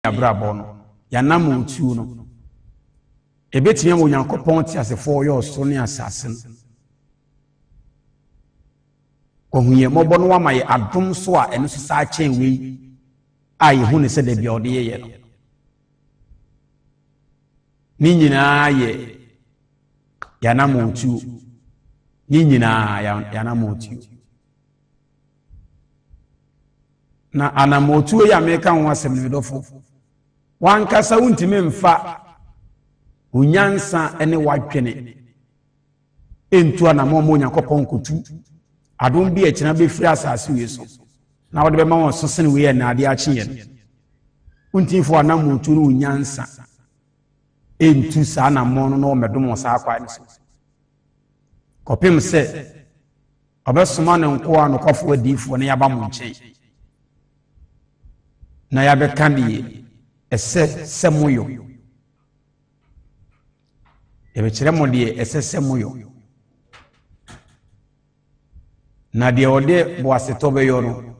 Abrabɔ no, yɛn no, ɛbɛtumi ama Onyankopɔn teasefoɔ ɔyɛ ɔsoro ne asase no wahu yɛn mmɔbɔ no wama yɛ adom so a ɛno nso saa kyɛn wei a yɛhu ne sɛ dabi a ɔde yɛyɛ no. Ne nyinaa yɛ yɛanammɔntuo. Ne nyinaa yɛanammɔntuo. Na anammɔntuo yi a meka ho asɛm no, medɔfo, wankasa wontumi mfa onyansa ne wadwene ntu anammɔn ma Onyankopɔn nkotu adom bi a ɛkyena bɛfiri asase wei so na wɔde bɛma wɔn so sene wei a na adeɛ akye yɛn. Wontumi fa anammɔntuo ne onyansa ntu saa anammɔn no na wɔmmɛdom wɔ saa kwan no so kɔpem sɛ ɔbɛsoma ne nkoa nokwafoɔ adiyifoɔ na yɛaba mo nkyɛn na yɛabɛka deɛ ɛsɛ sɛ moyɔ. Yɛbɛkyerɛ mo deɛ ɛsɛ sɛ moyɔ. Na deɛ ɔde boasetɔ bɛyɔ no,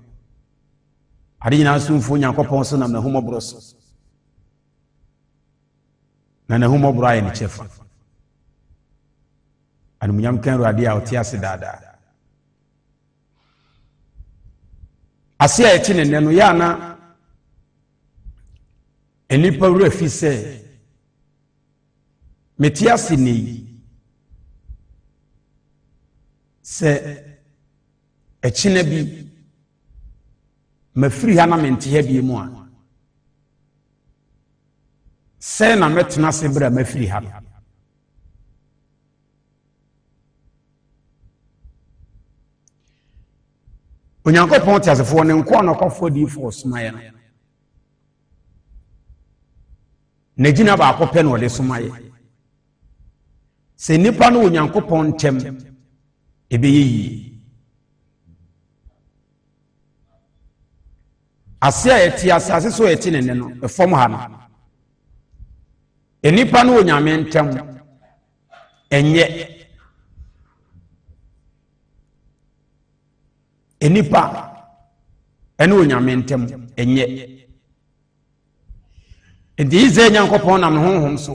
ade nyinaa somfoɔ Nyankopɔn so nam n'ahummɔborɔ so. Na n'ahummɔborɔ ayɛ ne kyɛfa. Animuonyam ka Awurade a ɔte ase daadaa. Ase a ɛte ne nnɛ no, yɛ ana nnipa werɛ fi sɛ mete ase nnɛ yi sɛ ɛkyena bi mafiri ha na mente ha bi mu a, sɛ na mɛtena ase berɛ a mafiri ha no. Onyankopɔn teasefoɔ ne nkoa nɔkwafoɔ adiyifoɔ ɔsomaeɛ no, n'agyina baako pɛ na ɔde somaeɛ sɛ nnipa no Onyankopɔn ntɛm ɛbɛyɛ yie. Ase a yɛte asase so a yɛte ne nne no, ɛfam ha no, nnipa no Onyame ntɛm ɛnyɛ nnipa ɛne Onyame ntɛm ɛnyɛ. Nti Israel Nyankopɔn nam ne honhom so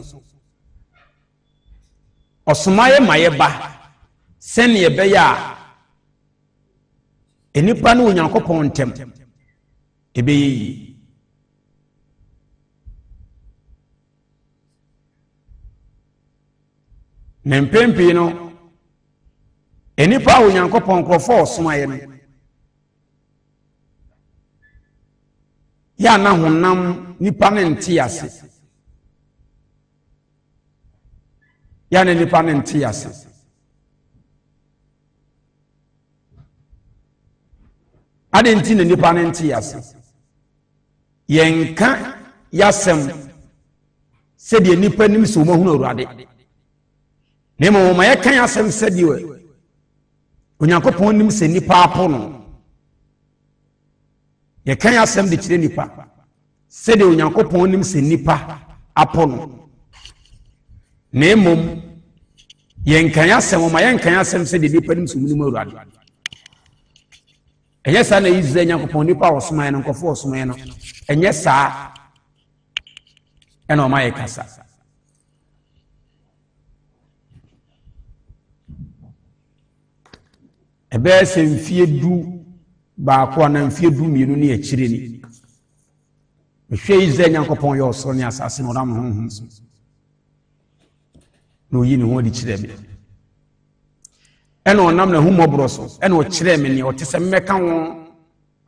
ɔsoma yɛ ma yɛba sɛnea ɛbɛyɛ a nnipa ne Onyankopɔn ntɛm ɛbɛyɛ yie. Na mpɛn pii no, nnipa a Onyankopɔn nkurɔfoɔ a ɔsomaeɛ no, yɛ a na honam nipa no nte ase. Yɛ a na nipa no nte ase. Adɛn nti na nipa no nte ase? Yɛnka yɛasɛm sɛdeɛ nnipa nim sɛ wɔahunu Awurade, na mmom wɔma yɛka yɛn asɛm sɛdeɛ Onyankopɔn nim sɛ nnipa apo no. Yɛka yɛn asɛm de kyerɛ nnipa sɛdeɛ Onyankopɔn nim sɛ nnipa apo no, na mmom yɛnka yɛn asɛm, wɔma yɛnka yɛn asɛm sɛdeɛ nnipa nim sɛ wɔnim Awurade. Ɛnyɛ saa na Israel Nyankopɔn nipa a ɔsomaeɛ no, nkurɔfoɔ a ɔsomaeɛ no, ɛnyɛ saa ɛna ɔma yɛ kasa. Ɛbɛyɛ sɛ mfie 11 anaa mfie 12 ne akyire ni. Mehwɛ Israel Nyankopɔn yɛ ɔsoro ne asase na ɔnam honhom so na oyi ne ho adi kyerɛ me. Ɛna ɔnam n'ahummɔborɔ so ɛna ɔkyerɛɛ me nea ɔte sɛ mmɛka ho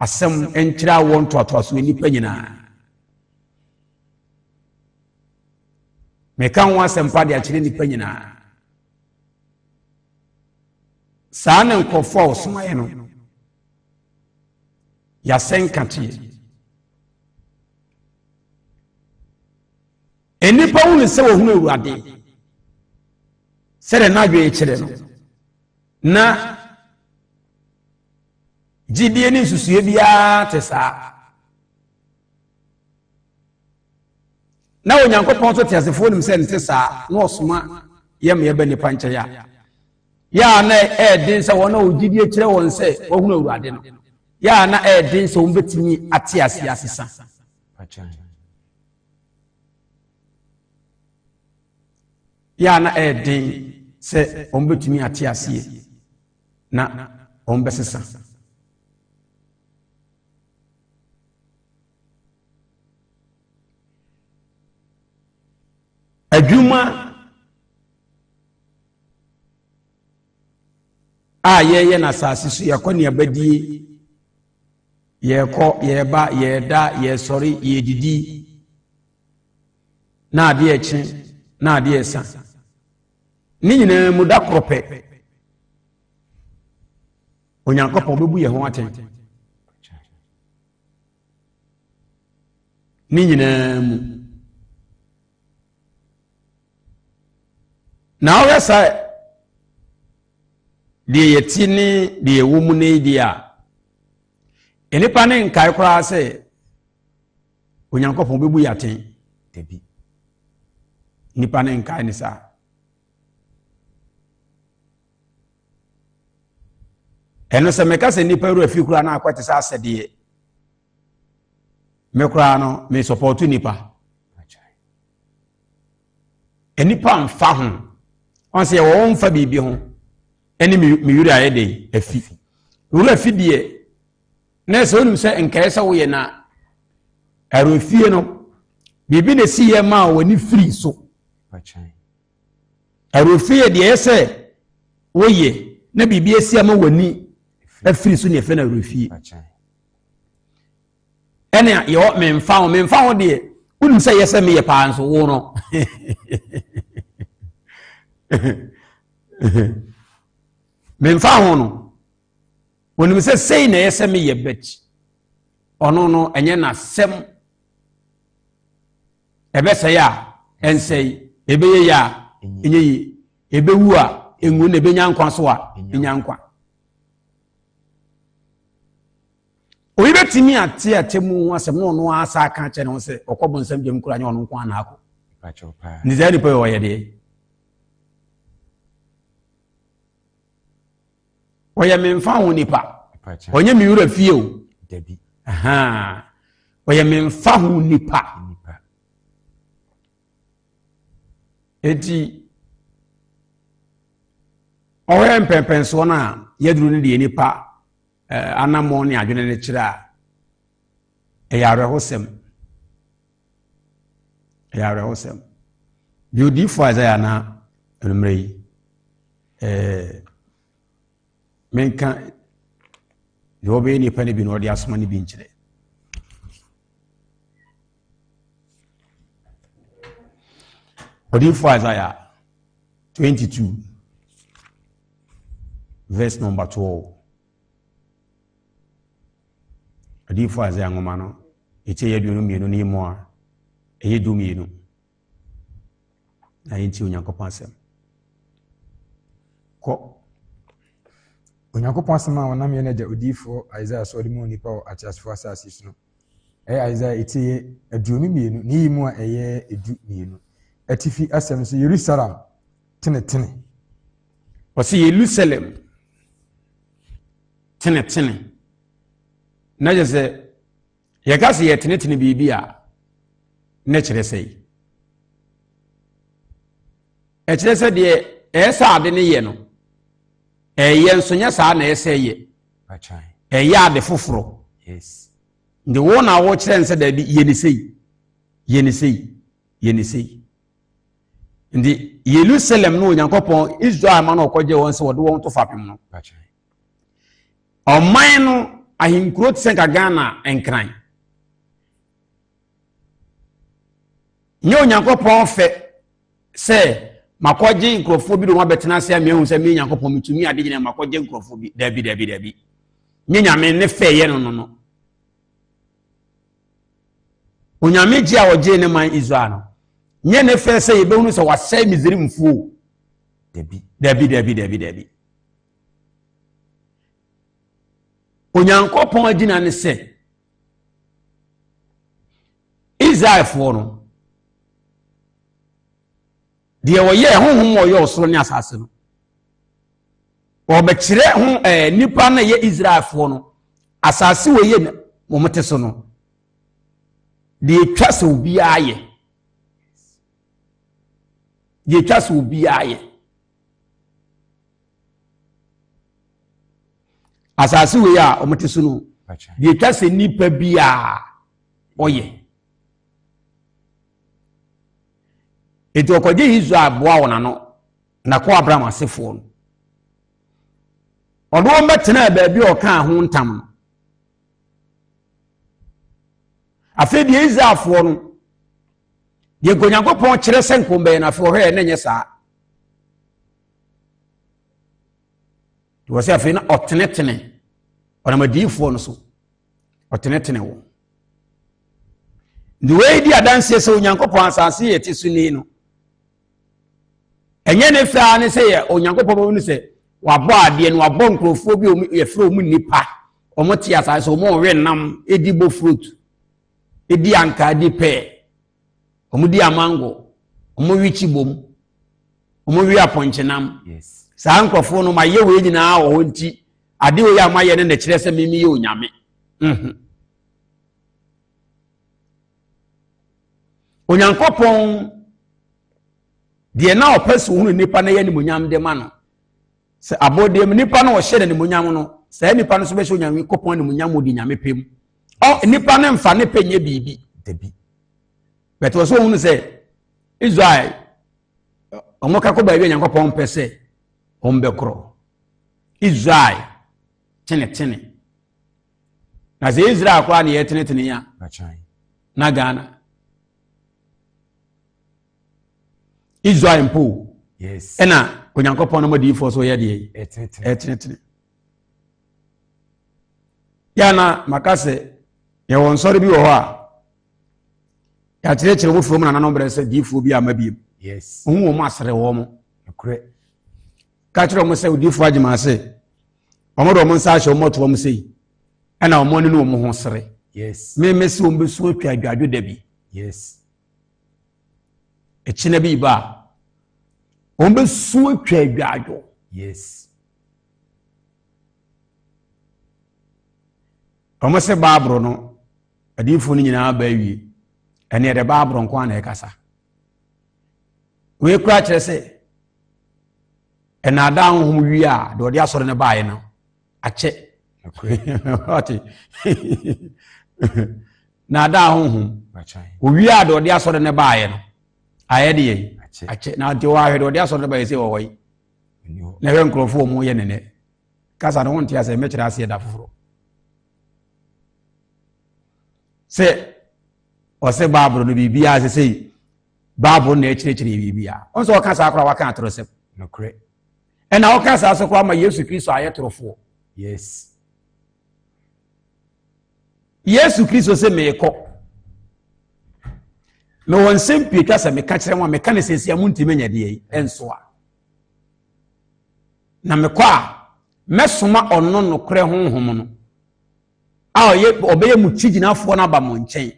asɛm nkyerɛ awoɔ ntoatoasoɔ nnipa nyinaa. Meka ho asɛmpa de akyerɛ nnipa nyinaa. Saa ne nkurɔfoɔ a ɔsomaeɛ no yɛasɛnka teɛ. Nnipa hunu sɛ wɔhunu Awurade sɛdeɛ n'adwene kyerɛ no, na gyidie ne nsusuiɛ biara te saa. Na Onyankopɔn nso teasefoɔ nim sɛ nte saa, na ɔsoma yɛ ma yɛba nnipa nkyɛn a, yɛ a na ɛyɛ den sɛ wɔn a wɔgyidie kyerɛ wɔn sɛ wɔahunu Awurade no, yɛ a na ɛyɛ den sɛ wɔbɛtumi ate aseɛ asesa. Yɛ a na ɛyɛ den sɛ wɔbɛtumi ate aseɛ na wɔbɛsesa. Adwuma a yɛyɛ no asase so yɛkɔ nneɛma yɛkɔ yɛba yɛda yɛsɔre yɛdidi na adeɛ ɛkye na adeɛ ɛsa ne nyinaa mu da korɔ pɛ Onyankopɔn bɛbu yɛn ho atɛn ne nyinaa mu na wohwɛ sɛ deɛ yɛte ne deɛ ɛwɔ mu no deɛ a nnipa ne nkae koraa sɛ Onyankopɔn bɛbu yɛ atɛn. Dabi. Nnipa ne nkae ne saa. Ɛno sɛ meka sɛ nnipa wura fi koraa na akɔ te sɛ asɛdeɛ. Me koraa no, me sɔpɔto nnipa. Nnipa mfa ho. Wɔn sɛ yɛwɔ wɔn mfa biribi ho. Ɛne me wura ayɛ dɛ afi. Wura fi deɛ na sɛ wonim sɛ nkae sɛ woyɛ na awerɛfie no biribi na ɛsi yɛ ma a w'ani firi so. Awerɛfie yɛ deɛ ɛyɛ sɛ woyɛ na biribi asi ama w'ani afiri so ne ɛfɛ no awerɛfie. Ɛne yɛwɔ memfa ho memfa ho deɛ wonim sɛ yɛ sɛ meyɛ paa nso wo no memfa ho no Onim sɛ sei na ɛyɛ sɛ meyɛ but ɔno no ɛnyɛ n'asɛm. Ɛbɛsɛe a ɛnsɛe, ɛbɛyɛ yie a ɛnyɛ yie, ɛbɛwu a ɛnwu na ɛbɛnya nkwa so a ɛnya nkwa. Obi bɛtumi ate atemmu ho asɛm na ɔno ara sa aka akyerɛ ne ho sɛ ɔkɔ bonsam gyam kura nyɛ ɔno nko ara na akɔ. Ne saa nipa yɛ ɔyɛ deɛ. Ɔyɛ me mfa ho nipa. Ɔnyɛ me wura fie o. Ɔyɛ me mfa ho nipa. Eti ɔyɛ mpɛmpɛnsoɔ no a yɛduru no deɛ nipa eh, anammɔn ne adwene no kyerɛ a ɛyɛ awerɛhosɛm. Ɛyɛ awerɛhosɛm. Deɛ odiyifoɔ Isaiah na anummerɛ yi ɛɛ menka deɛ ɔbɛyɛ nipa no bi na ɔde asoma no bi nkyerɛ. Odiyifoɔ Isaiah 22 verse number 12. Odiyifoɔ Isaiah nwoma no ɛti ɛyɛ 22 no yi mu a ɛyɛ 12. Na yɛntie Onyankopɔn asɛm. Kɔ. Onyankopɔn asɛm a ɔnam yɛn agya odiyifoɔ Isaiah so ɔde maa onipa wɔ ateasefoɔ asase so no, ɛyɛ Isaiah eti ɛyɛ 22, ne yi mu a ɛyɛ 12. Atifi asɛm sɛ Yerusalem tenetene. Ɔsɛ Yerusalem tenetene. Na kyerɛ sɛ yɛka sɛ yɛtenetene biribi a na kyerɛ sɛ ɛkyerɛ sɛ deɛ ɛyɛ sɛ ade no yɛ no ɛyɛ nso nyɛ saa na ɛyɛ sɛ ɛyɛ ɛyɛ ade foforɔ nti wo na wokyerɛ n sɛ daabi yɛ ne sei yɛ ne sei yɛ ne sei nti Yerusalem no Onyankopɔn Israel ma no ɔkɔgye wɔn sɛ wɔde wɔn to fapem no ɔman no ahenkuro te sɛ nka Ghana nkran nyɛ Onyankopɔn fɛ sɛ makɔgye nkurɔfoɔ bi de wɔn abɛtena ase amia hu sɛ me Nyankopɔn metumi ade nyina makɔgye nkurɔfoɔ bi dabi dabi dabi nyɛ nyame ne fɛ yɛ no no no Onyame gye a ɔgyee ne man Israel no nyɛ ne fɛ sɛ yɛbɛhunu sɛ wasɛe Misraimfoɔ dabi dabi dabi dabi dabi Onyankopɔn agyina ne sɛ Israelfoɔ no deɛ ɔyɛ honhom a ɔyɛ ɔsoro ne asase no ɔbɛkyerɛ ho ɛɛ eh, nipa no yɛ Israelfoɔ no asase wɔ yɛ wɔn te so no deɛ etwa sɛ obiara yɛ. Deɛ ɛtwa sɛ obiara yɛ. Asase wei a wɔte so no, deɛ ɛtwa sɛ nipa biara ɔyɛ. Enti ɔkɔgye Israel boa wɔn ano na kɔ Abraham asefoɔ no. Ɔde wɔn bɛtenaa baabi a ɔkaa ho ntam no. Afei deɛ Israelfoɔ no, deɛ nka Onyankopɔn kyerɛ sɛ nka wɔbɛyɛ no, afei ɔhwɛɛ na ɛnyɛ saa. Wɔ sɛ afei na ɔtenetene ɔnam adiyifoɔ no so ɔtenetene wɔn. Nti wei di adanseɛ sɛ Onyankopɔn asase yɛ te so ni no ɛnyɛ ne fɛ ara ne sɛ yɛ Onyankopɔn bɛhu no sɛ wabɔ adeɛ no wabɔ nkurɔfoɔ bi yɛfrɛ wɔn nnipa wɔn te asase so wɔn ɔwe nam edi bɔ fruit edi ankaa di pɛɛ wɔn di amango wɔn we kyibom wɔn we apɔnkyenam saa nkurɔfoɔ no ma yɛ wei nyinaa wɔ hɔ nti adeɛ wei a mayɛ no na kyerɛ sɛ mimi yɛ onyame mhm. Onyankopɔn deɛ na ɔpɛ sɛ ohunu nipa no yɛ animonyam de ma no sɛ abɔdeɛ mu nipa no ɔhyɛ no animonyam no saa nipa no nso bɛhyɛ Onyankopɔn animonyam wɔ de nyame pɛ mu. Ɔ nipa no mfa ne pɛ nyɛ biribi. Dabi. Bɛtɛ wɔ sɛ ohunu sɛ Israel wɔn kakɔ baabi a Onyankopɔn pɛ sɛ wɔn bɛkorɔ. Israel tenetene. Na sɛ Israel koraa na yɛtenetene a na Ghana. Israel mpo ɛna Onyankopɔn no madiyifoɔ so yɛ deɛ ɛtenetene. Yɛ na maka sɛ yɛwɔ nsɔre bi wɔ hɔ a yɛakyerɛkyerɛ wɔn firi wɔn nananom brɛ sɛ diyifoɔ bi ama biem. Ohun wɔn asere wɔn. Ka kyerɛ wɔn sɛ odiyifoɔ agyema ase wɔn de wɔn nsa ahyɛ wɔn ɔto wɔn sei ɛna wɔn ani ne wɔn ho sere. Mmemme sɛ wɔn bɛsu atwa adwadwo da bi. Ɛkyina bi ba a wɔn bɛsu atwa adwadwo. Yes. Wɔn sɛ baaburo no adiyifoɔ no nyinaa ba awie ɛne ɛde baaburo nko ara na ɛkasa. Wei kura kyerɛ sɛ ɛnaadaa honhom wie a deɛ ɔde asɔre no baeɛ no akyɛ. Ɔte naadaa honhom owie a deɛ ɔde asɔre no baeɛ no ayɛ deɛ akyɛ na deɛ ɔahwɛ deɛ ɔde asɔre no baeɛ sɛ wɔ hɔ yi na ɛhwɛ nkurɔfoɔ wɔn yɛ nenɛ kasa no wonte asɛ mɛkyerɛ aseɛ da foforɔ sɛ ɔsɛ baabolo no biribiara sɛ sɛ baabolo na ɛkyerɛkyerɛ biribiara ɔn sɛ ɔka saa koraa waka atorɔsɛm nokorɛ ɛna ɔka saa so koraa ma Yesu Kristo ayɛ torofoɔ. Yes. Yesu Kristo sɛ meekɔ. Mewɔ nsɛm pii twa sɛ meka kyerɛ mo a meka ne sɛsi a montumi nyɛ deɛ yi ɛnso a. Na mekɔ a mɛsoma ɔno nokorɛ honhom no a ɔyɛ ɔbɛyɛ mo kyigyinafoɔ no aba mo nkyɛn.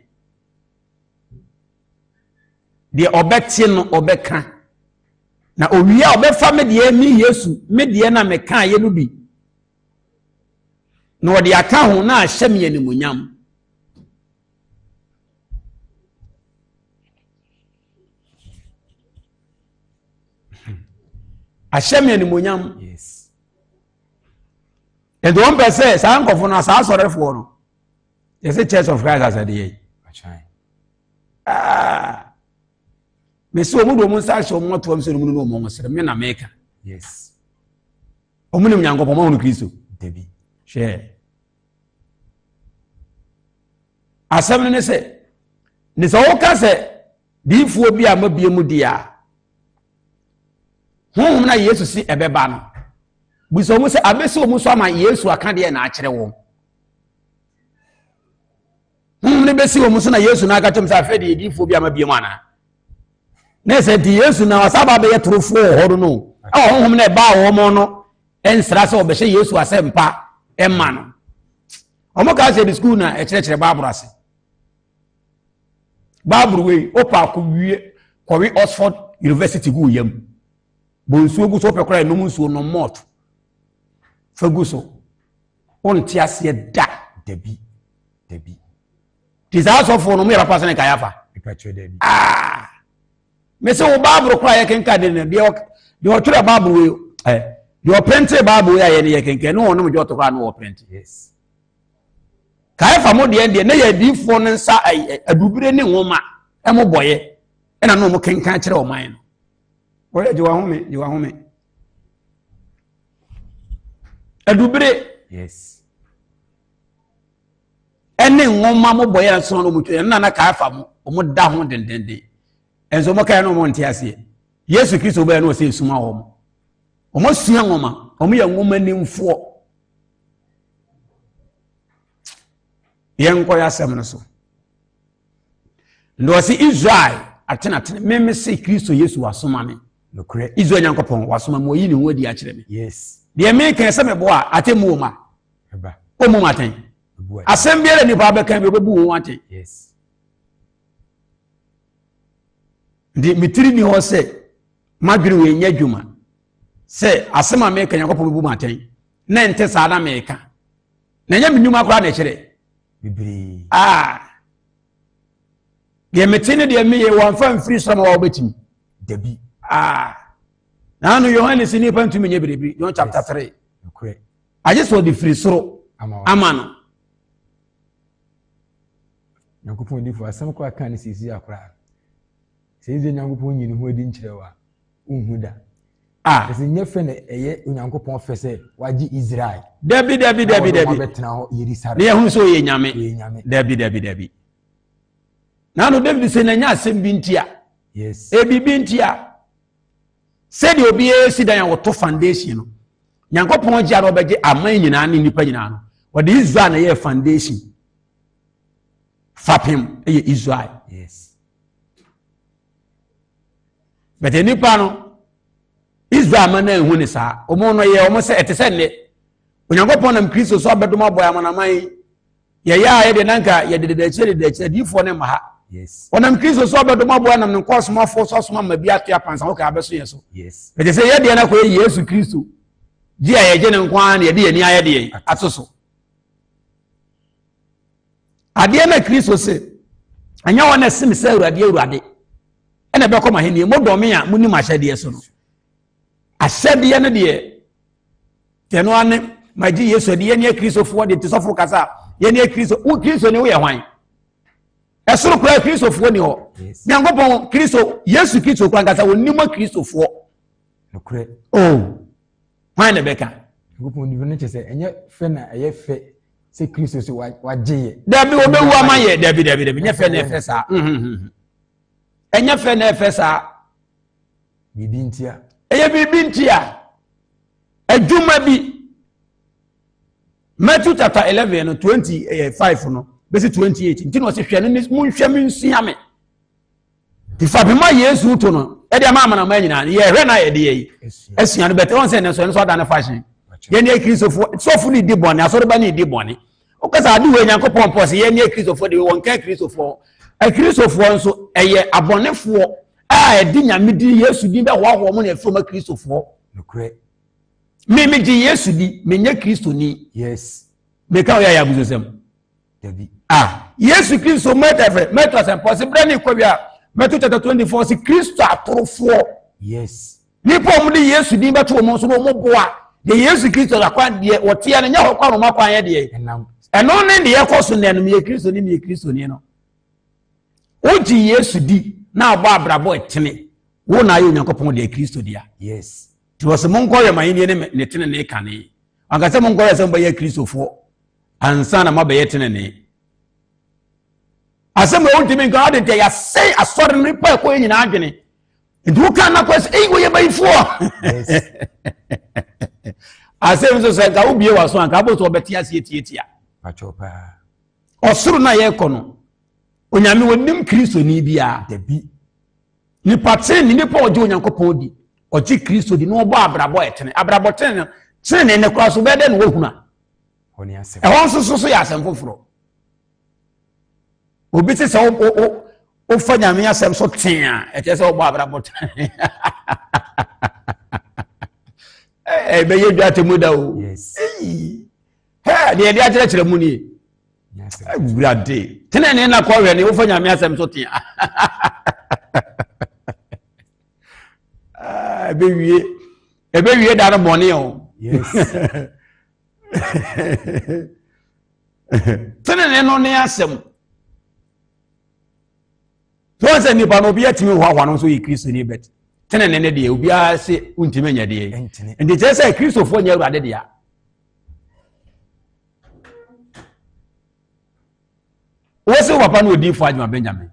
Deɛ ɔbɛte no ɔbɛka. Na owie a ɔbɛfa me deɛ me Yesu me deɛ na mekaeɛ no bi na ɔde aka ho na ahyɛ me animuonyam. Ahyɛ me animuonyam. Yes. Nti wɔn pɛ sɛ saa nkɔfo no saa asɔrefoɔ no yɛsɛ Church of Christ asɛdeɛ yi. Ah. Mesi wɔn de wɔn nsa ahyɛ wɔn atoam sɛ wɔn ne wɔn ho sere me na meka. Yes. Wɔn nim Nyankopɔn wɔn ahunu Kristo. Dabi. Hwɛ. Asɛm no ne sɛ ne sɛ wɔka sɛ diifoɔ bi a mabie mu di a honhom na Yesu si ɛbɛba no bisa wɔn sɛ abɛsi wɔn so ama Yesu aka deɛ na akyerɛ wɔn. Honhom no bɛsi wɔn so na Yesu no aka kyerɛ sɛ afei deɛ adiyifoɔ bi ama biom anaa? Na ɛsɛ nti Yesu na ɔsa ba bɛyɛ torofoɔ wɔ hɔ no no ɛwɔ honhom no ɛbaa wɔn no ɛnsra sɛ ɔbɛhyɛ Yesu asɛmpa ɛma no. Wɔn kaa sɛ de sukuu na ɛkyerɛkyerɛ Baabolo ase. Baabolo wei wopɛ akɔ wie kɔwe Oxford University gu yam. Bɔ nsuo gu so wopɛ koraa ɛnom nsuo nom malt fa gu so. Wonte aseɛ da. Dabi. Dabi. Ti saa asɔfoɔ no, wɔyɛ papa sene Kayafa. Nipa kyerɛ dabi. Ah! Mese wo Bible koraa yɛkenkan de no deɛ deɛ ɔtwerɛ Bible wei ɛ deɛ ɔprinte Bible wei a yɛne yɛkenkan ne wɔnom dwɔto koraa ne wɔprinte. Yes. Kaefa mo deɛ deɛ ne yɛ adiifoɔ no nsa adubire ne nwoma ɛmo bɔyɛ ɛna ne wɔn kenkan kyerɛ ɔman no. Wɔyɛ gye wahome gye wahome. Adubire. Yes. Ɛne nwoma mo bɔyɛ nso no mo twɛ ɛna na Kaefa mo wɔn da ho dendenden. Nso wɔn kae no wɔn nte aseɛ. Yesu Kristo bɛyɛ no ɔsɛ esuma wɔn. Wɔn asua nwoma wɔn yɛ nwoma nimfoɔ. Yɛn nkɔ yɛ asɛm no so. Na ɔsɛ Israel atenatene meme se Kristo Yesu wasoma me. Nokorɛ. Israel Nyankopɔn wasoma me wɔyi ne ho adi akyerɛ me. Yes. Deɛ meka sɛ meboa a atemmu wɔ mu a. Ɛba. Ɔmmu mu atɛn. Asɛm biara nipa abɛka bi ɔbɛbu wɔn atɛn. Yes. Nti me tiri ni hɔ sɛ madwene wei nyɛ adwuma sɛ asɛm a meka Nyankopɔn bɛbu mu atɛn na ɛnte saa na meka na ɛnyɛ me nnwuma koraa na ɛkyerɛ bebree ah deɛ mete ne deɛ meyɛ wɔmfa mfiri soro ma wɔbɛtumi dabi ah na ano Yohane sɛ nnipa ntumi nyɛ biribi John chapter 3 agye sɛ ɔde firi soro ama no Nyankopɔn difo asɛm koraa kan ne siesie akora. Sɛ Israel Nyankopɔn nyi ne ho adi nkyerɛ wo a, wonhu da. Ah. Ɛsɛ nyɛ fɛ na ɛyɛ Onyankopɔn fɛ sɛ wagye Israel. Dabi dabi dabi dabi. Na wɔbɛtena hɔ Yerusalem. Ne yɛhu sɛ ɔyɛ nyame. Ɔyɛ nyame. Dabi dabi dabi. Nano David sɛ na nyɛ asɛm bi ntia. Yes. Ebi bi ntia. Sɛdeɛ obiara si dan a wɔto foundation no, Nyankopɔn gye a na ɔbɛgye aman nyinaa ne nnipa nyinaa no, wɔde Israel na ɛyɛ foundation. Fapem yɛ Israel. Yes. But nnipa no, Israel ma no anhu ne saa. Wɔn no yɛ wɔn sɛ ɛte sɛ nnɛ. Onyankopɔn nam Kristo so abɛdom abɔ amanaman yi. Yɛyɛ a yɛde nanka yɛde deda akyire deda akyire adiyifoɔ ne mma ha. Ɔnam Kristo so abɛdom aboa nam ne nkɔ asomafoɔ so asoma ma bi ato apansa hɔ ka abɛso yɛ so. Ɛte sɛ yɛdeɛ no akɔyɛ Yesu Kristo gye a yɛgye ne nko ara na yɛde yɛn ani ayɛ deɛ ato so. Adeɛ na Kristo se ɛnyɛ wɔn na ɛsem sɛ Awurade Awurade ɛna ɛbɛkɔ ma ahenni modɔ me a monim ahyɛdeɛ so no. Ahyɛdeɛ no deɛ Deɛ no ane magye Yesu adi yɛne akristofoɔ de te sɔfo kasa a yɛne akristo wo kristo ne woyɛ hwan ɛsoro koraa kristofoɔ ni hɔ nyankopɔn kristo yesu kristo koraa nkasa wɔnim akristofoɔ nokorɛ oh hwan na ɛbɛka nyankopɔn nipa no kyɛ sɛ ɛnyɛ fɛ na ɛyɛ fɛ sɛ kristo so wagye yɛ dabi wɔbɛwu ama yɛ dabi dabi dabi nyɛ fɛ na ɛfɛ saa ɛnyɛ fɛ na ɛfɛ saa biribi ntia ɛyɛ biribi ntia adwuma bi Matthew chapter 11 no 25 no bɛsi 28 nti na ɔsɛ hwɛ no monhwɛ me nsua me nti fapem a Yesu to no ɛde ama amanaman nyinaa no yɛhwɛ na yɛde yɛ asua no bɛtɛ wɔn sɛ ɛnɛ so ɛno so ada ne fashion yɛn ne akristofoɔ sɔfo ne di bɔne asɔreba ne di bɔne wokasa ade wɔ Nyankopɔn pɔ sɛ yɛn ne akristofoɔ de wɔn ka akristofoɔ akristofoɔ nso ɛyɛ abɔnefoɔ a ɛde nyame din Yesu din bɛhoahoa mu na ɛfiri wɔn akristofoɔ Nokorɛ. Me me gye Yesu di, me nyɛ Kristo ni. Yes. Me ka oyɛ ayɛ abusosɛm. Dabi. Ah, Yesu Kristo mɛtɛfɛ mɛtɔ asɛmpa ɔsi brɛ ne kɔ wia mɛto chapter 24 ɔsi Kristo atorofoɔ. Yes. Nipa wɔn de Yesu din bɛto wɔn so na wɔn boa deɛ Yesu Kristo akwan deɛ wɔteɛ no nyɛ hɔ kwan wɔn akwan yɛ deɛ. Ɛnam. Ɛno ne deɛ ɛkɔ so nɛ no meyɛ Kristo ni meyɛ Kristo ni no. Wogye Yesu di na abɔ abrabɔ ɛtene wo na ayɛ Onyankopɔn deɛ Kristo dea. Yes. Nti wɔsɛ monkɔyɛ ma ahenni ne ne tenenee kane. Anka sɛ monkɔyɛ sɛ mobɛyɛ Kristofoɔ ansa na moabɛyɛ tenenee. Asɛm a wontumi nka ade nti yɛasɛe asɔre no nipa ɛkɔ yɛ nyinaa adwene. Nti woka na kɔ sɛ ei wɔyɛ bayifoɔ. Asɛm nso sɛ nka wobie w'aso anka abɔ sɛ wɔbɛte aseɛ tiatia. Ɔsoro no a yɛrekɔ no, Onyame wɔnim Kristoni biara. Dabi. Nipa trenee, nipa a ɔgye Onyankopɔn di, ɔgye Kristo di na ɔbɔ abrabɔ a ɛtene. Abrabɔ tene no, trenee no koraa so bɛyɛ dɛ na wahunu a. Ɛhɔ nso so so yɛ asɛm foforɔ. Obi te sɛ wofa Nyame asɛm so tee a, ɛkyerɛ sɛ ɔbɔ abrabɔ tene. Ɛbɛyɛ dwa atemu da o. Deɛ yɛde akyerɛkyerɛ mu nie. Awurade tenenee na kɔhwɛ ne wofa nyame asɛm so tea. Ɛbɛwie ɛbɛwie da no bɔne o. Yes. Tenene no ne asɛm. So wɔn sɛ nipa no obi atumi hoahoa no nso yɛ kristoni bɛt tenene ne deɛ obiara se wontumi nyɛ deɛ. Nti kyerɛ sɛ kristofoɔ nyɛ awurade dea. Wɔsi wo papa no odiifo adwuma Benjamin.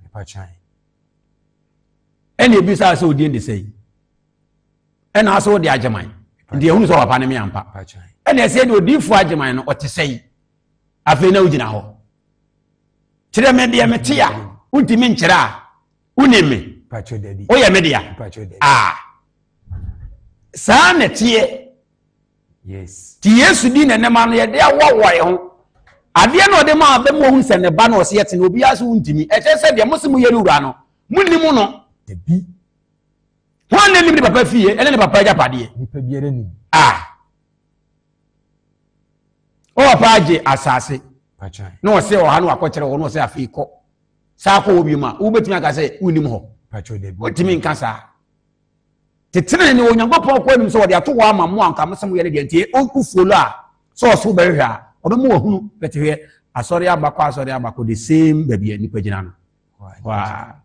Ɛna ebisa sɛ odin de sɛ yi. Ɛna asɛ wode agyeman. Nti ehunu sɛ papa no me ampa. Ɛna ɛsɛ de odiifo agyeman no ɔte sɛ yi. Afei na wogyina hɔ. Kyerɛ me deɛ mete a wontumi nkyerɛ a wonim me. Woyɛ me dea. Ah. Saa na ɛteɛ. Yes. Ti Yesu di na nneɛma no yɛde awoawoa yɛn ho. Adeɛ na ɔde maa bɛmu ohun sɛ ne ba na ɔsi ɛte na obiara so ntumi. Ɛkyɛ sɛ deɛ mo se mo yɛ no wura no, mo nni mu no. Dabi. Wɔn na nim ne papa fie ɛne ne papa agyapadeɛ. Nipa biara nim. Ah. O papa agye asase. Na ɔsɛ ɔha no wakɔkyerɛ hɔ na ɔsɛ afei kɔ. Saa kɔ wɔ bi mu a, wobɛtumi aka sɛ wonim hɔ. Wotumi nka saa. Tete ne Onyankopɔn kɔ anim sɛ wɔde ato hɔ ama mo a nka mo sɛ moyɛ no deɛ nti wofuo no a sɛ ɔso bɛhwehwɛ a ɔbɛma wahunu bɛte hwɛ asɔre abakɔ asɔre abakɔ the same baabi a nipa gyina no waa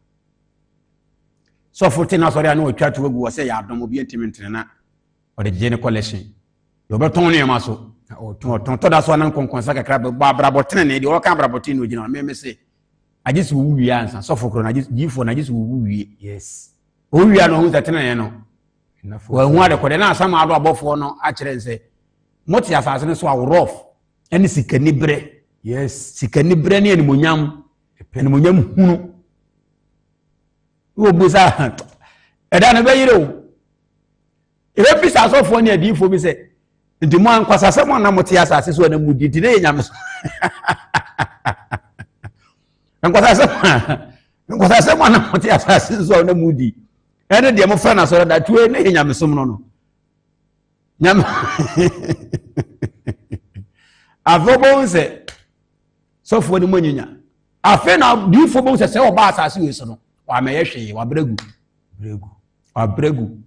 sɔfo te n'asɔre a na ɔtwa to agu wɔ sɛ yɛ adom obi ntumi ntene na ɔde gyegye ne kɔlɛhyen deɛ ɔbɛtɔn nneɛma so ɔtɔn tɔ da so anan kɔnkɔnsa kakra bɛbɔ abrabɔ tenene deɛ ɔka abrabɔ tenene ogyina hɔ mɛmɛ sɛ agye sɛ owu wie ansa sɔfo korɔ na agye diifoɔ na agye sɛ owu wie yes Owia no ɔhu sɛ tenenee no wɔahu adekɔdeɛ na asam ado abɔfoɔ no akyerɛ n sɛ mote asase no so a worɔf ne sikaniberɛ yes sikaniberɛ ne animonyam animonyam hunu wɔbu sa ɛda no bɛyere o ɛbɛbisa asɔfoɔ ne adiyifoɔ bi sɛ nti mo ankwasasɛm a na mote asase so a na mudi nti na yɛ nyame so nkwasasɛm a nkwasasɛm a na mote asase so a na mudi ɛne deɛ mofrɛ no asɔre da tue ne yɛ nyamesom no no nyame afei wobɛhu sɛ sɔfoɔ no mu anyinya afei na diifoɔ bɛhu sɛ sɛ ɔba asase wei so no wamɛyɛ hwee wabrɛ gu wabrɛ gu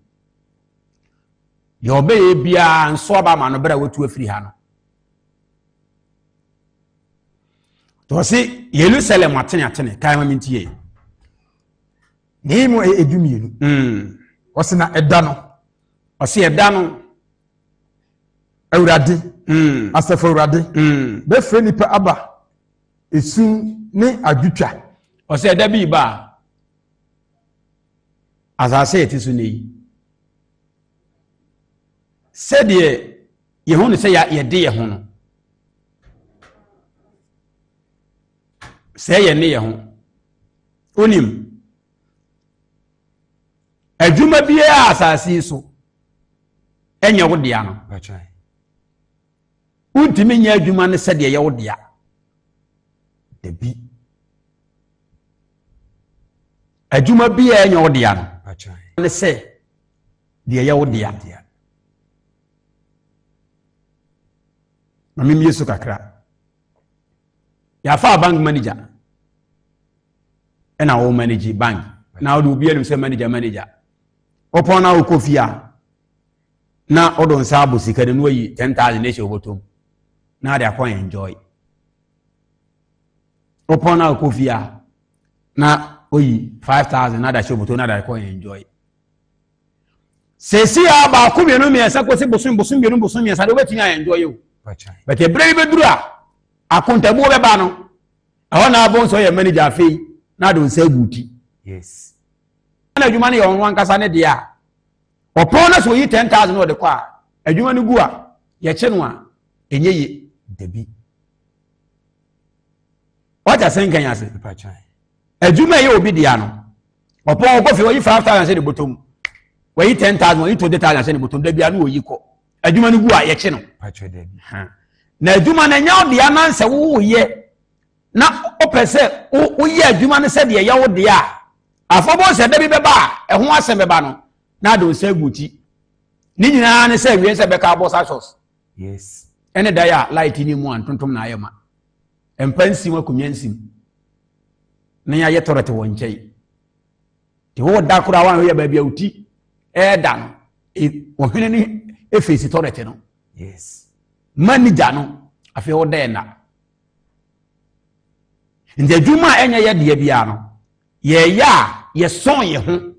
deɛ ɔbɛyɛ biara nso aba ama no berɛ a watu afiri ha no Ɔse Yerusalem atene atene kae ma mentie. Ne mu ɛyɛ edu mmienu. Ɔse na ɛda no. Ɔse ɛda no. Awurade. Asafo Awurade. Bɛfrɛ nipa aba esum ne adwotwa. Ɔse ɛda bi ba a asase a ɛte so nnɛ yi sɛdeɛ yɛhu no sɛ yɛde yɛ ho no sɛ yɛ ne yɛ ho wonim adwuma biara asase yi so ɛnyɛ wo dea no wontumi nyɛ adwuma no sɛdeɛ ɛyɛ wo dea dabi adwuma biara ɛnyɛ wo dea no ne sɛ deɛ ɛyɛ wo dea ma memie so kakra yɛafa bank manager ɛna wo manage bank na wode obi anim sɛ manager manager wopɔn na wokɔ fie a na wode nsa abɔ sika no na wayi 10000 na ɛhyɛ wobɔtɔm na ade akɔ enjoy wopɔn na wokɔ fie a na oyi 5000 na ade ahyɛ wobɔtɔm na ade akɔ enjoy Seesei a baako mmienu mmiɛnsa kɔsi bosom bosom mmienu bosom mmiɛnsa de wobɛtumi ayɛ enjoy o but ɛberɛ bi bɛduru a akontabuo bɛba no ɛhɔ na abɔ nso yɛ manager afei na ade nsa agu ti yes na adwuma no yɛ ɔno ankasa ne deɛ a ɔpɔn no sɛ oyi 10000 na ɔde kɔ a adwuma no gu a yɛkye no a ɛnyɛ ye dabi wata sɛ nkan ase adwuma ɛyɛ obi dea no ɔpɔn ɔkɔ fie ɔyi 5000 hyɛ ne bɔtɔ mu wɔyi 10000 wɔyi 20000 hyɛ ne bɔtɔ mu dabi ano ɔyi kɔ adwuma no gu a yɛkye no na adwuma no ɛnyɛ ɔdea nansɛ woyɛ na wopɛ sɛ woyɛ adwuma no sɛdeɛ ɛyɛ wo deɛ a afɔbɔ sɛ da bi bɛba a ɛho asɛm bɛba no na ade nsa agu ti ne nyinaa ne sɛ awie sɛ bɛka abɔ sa yes ɛne da yɛ a light ne mu a ntontom na ayɛ ma mpa nsim akonnwa nsim na yɛayɛ tɔrɔte wɔ nkyɛn te wo da koraa wɔn yɛ baabi a oti ɛɛda no. Ɔhene no efeesi tɔrɛte no. Yes. Manager no afei ɔda ɛna. Nti adwuma a ɛnyɛ yɛ deɛ biara no yɛyɛ a yɛsɔn yɛ ho.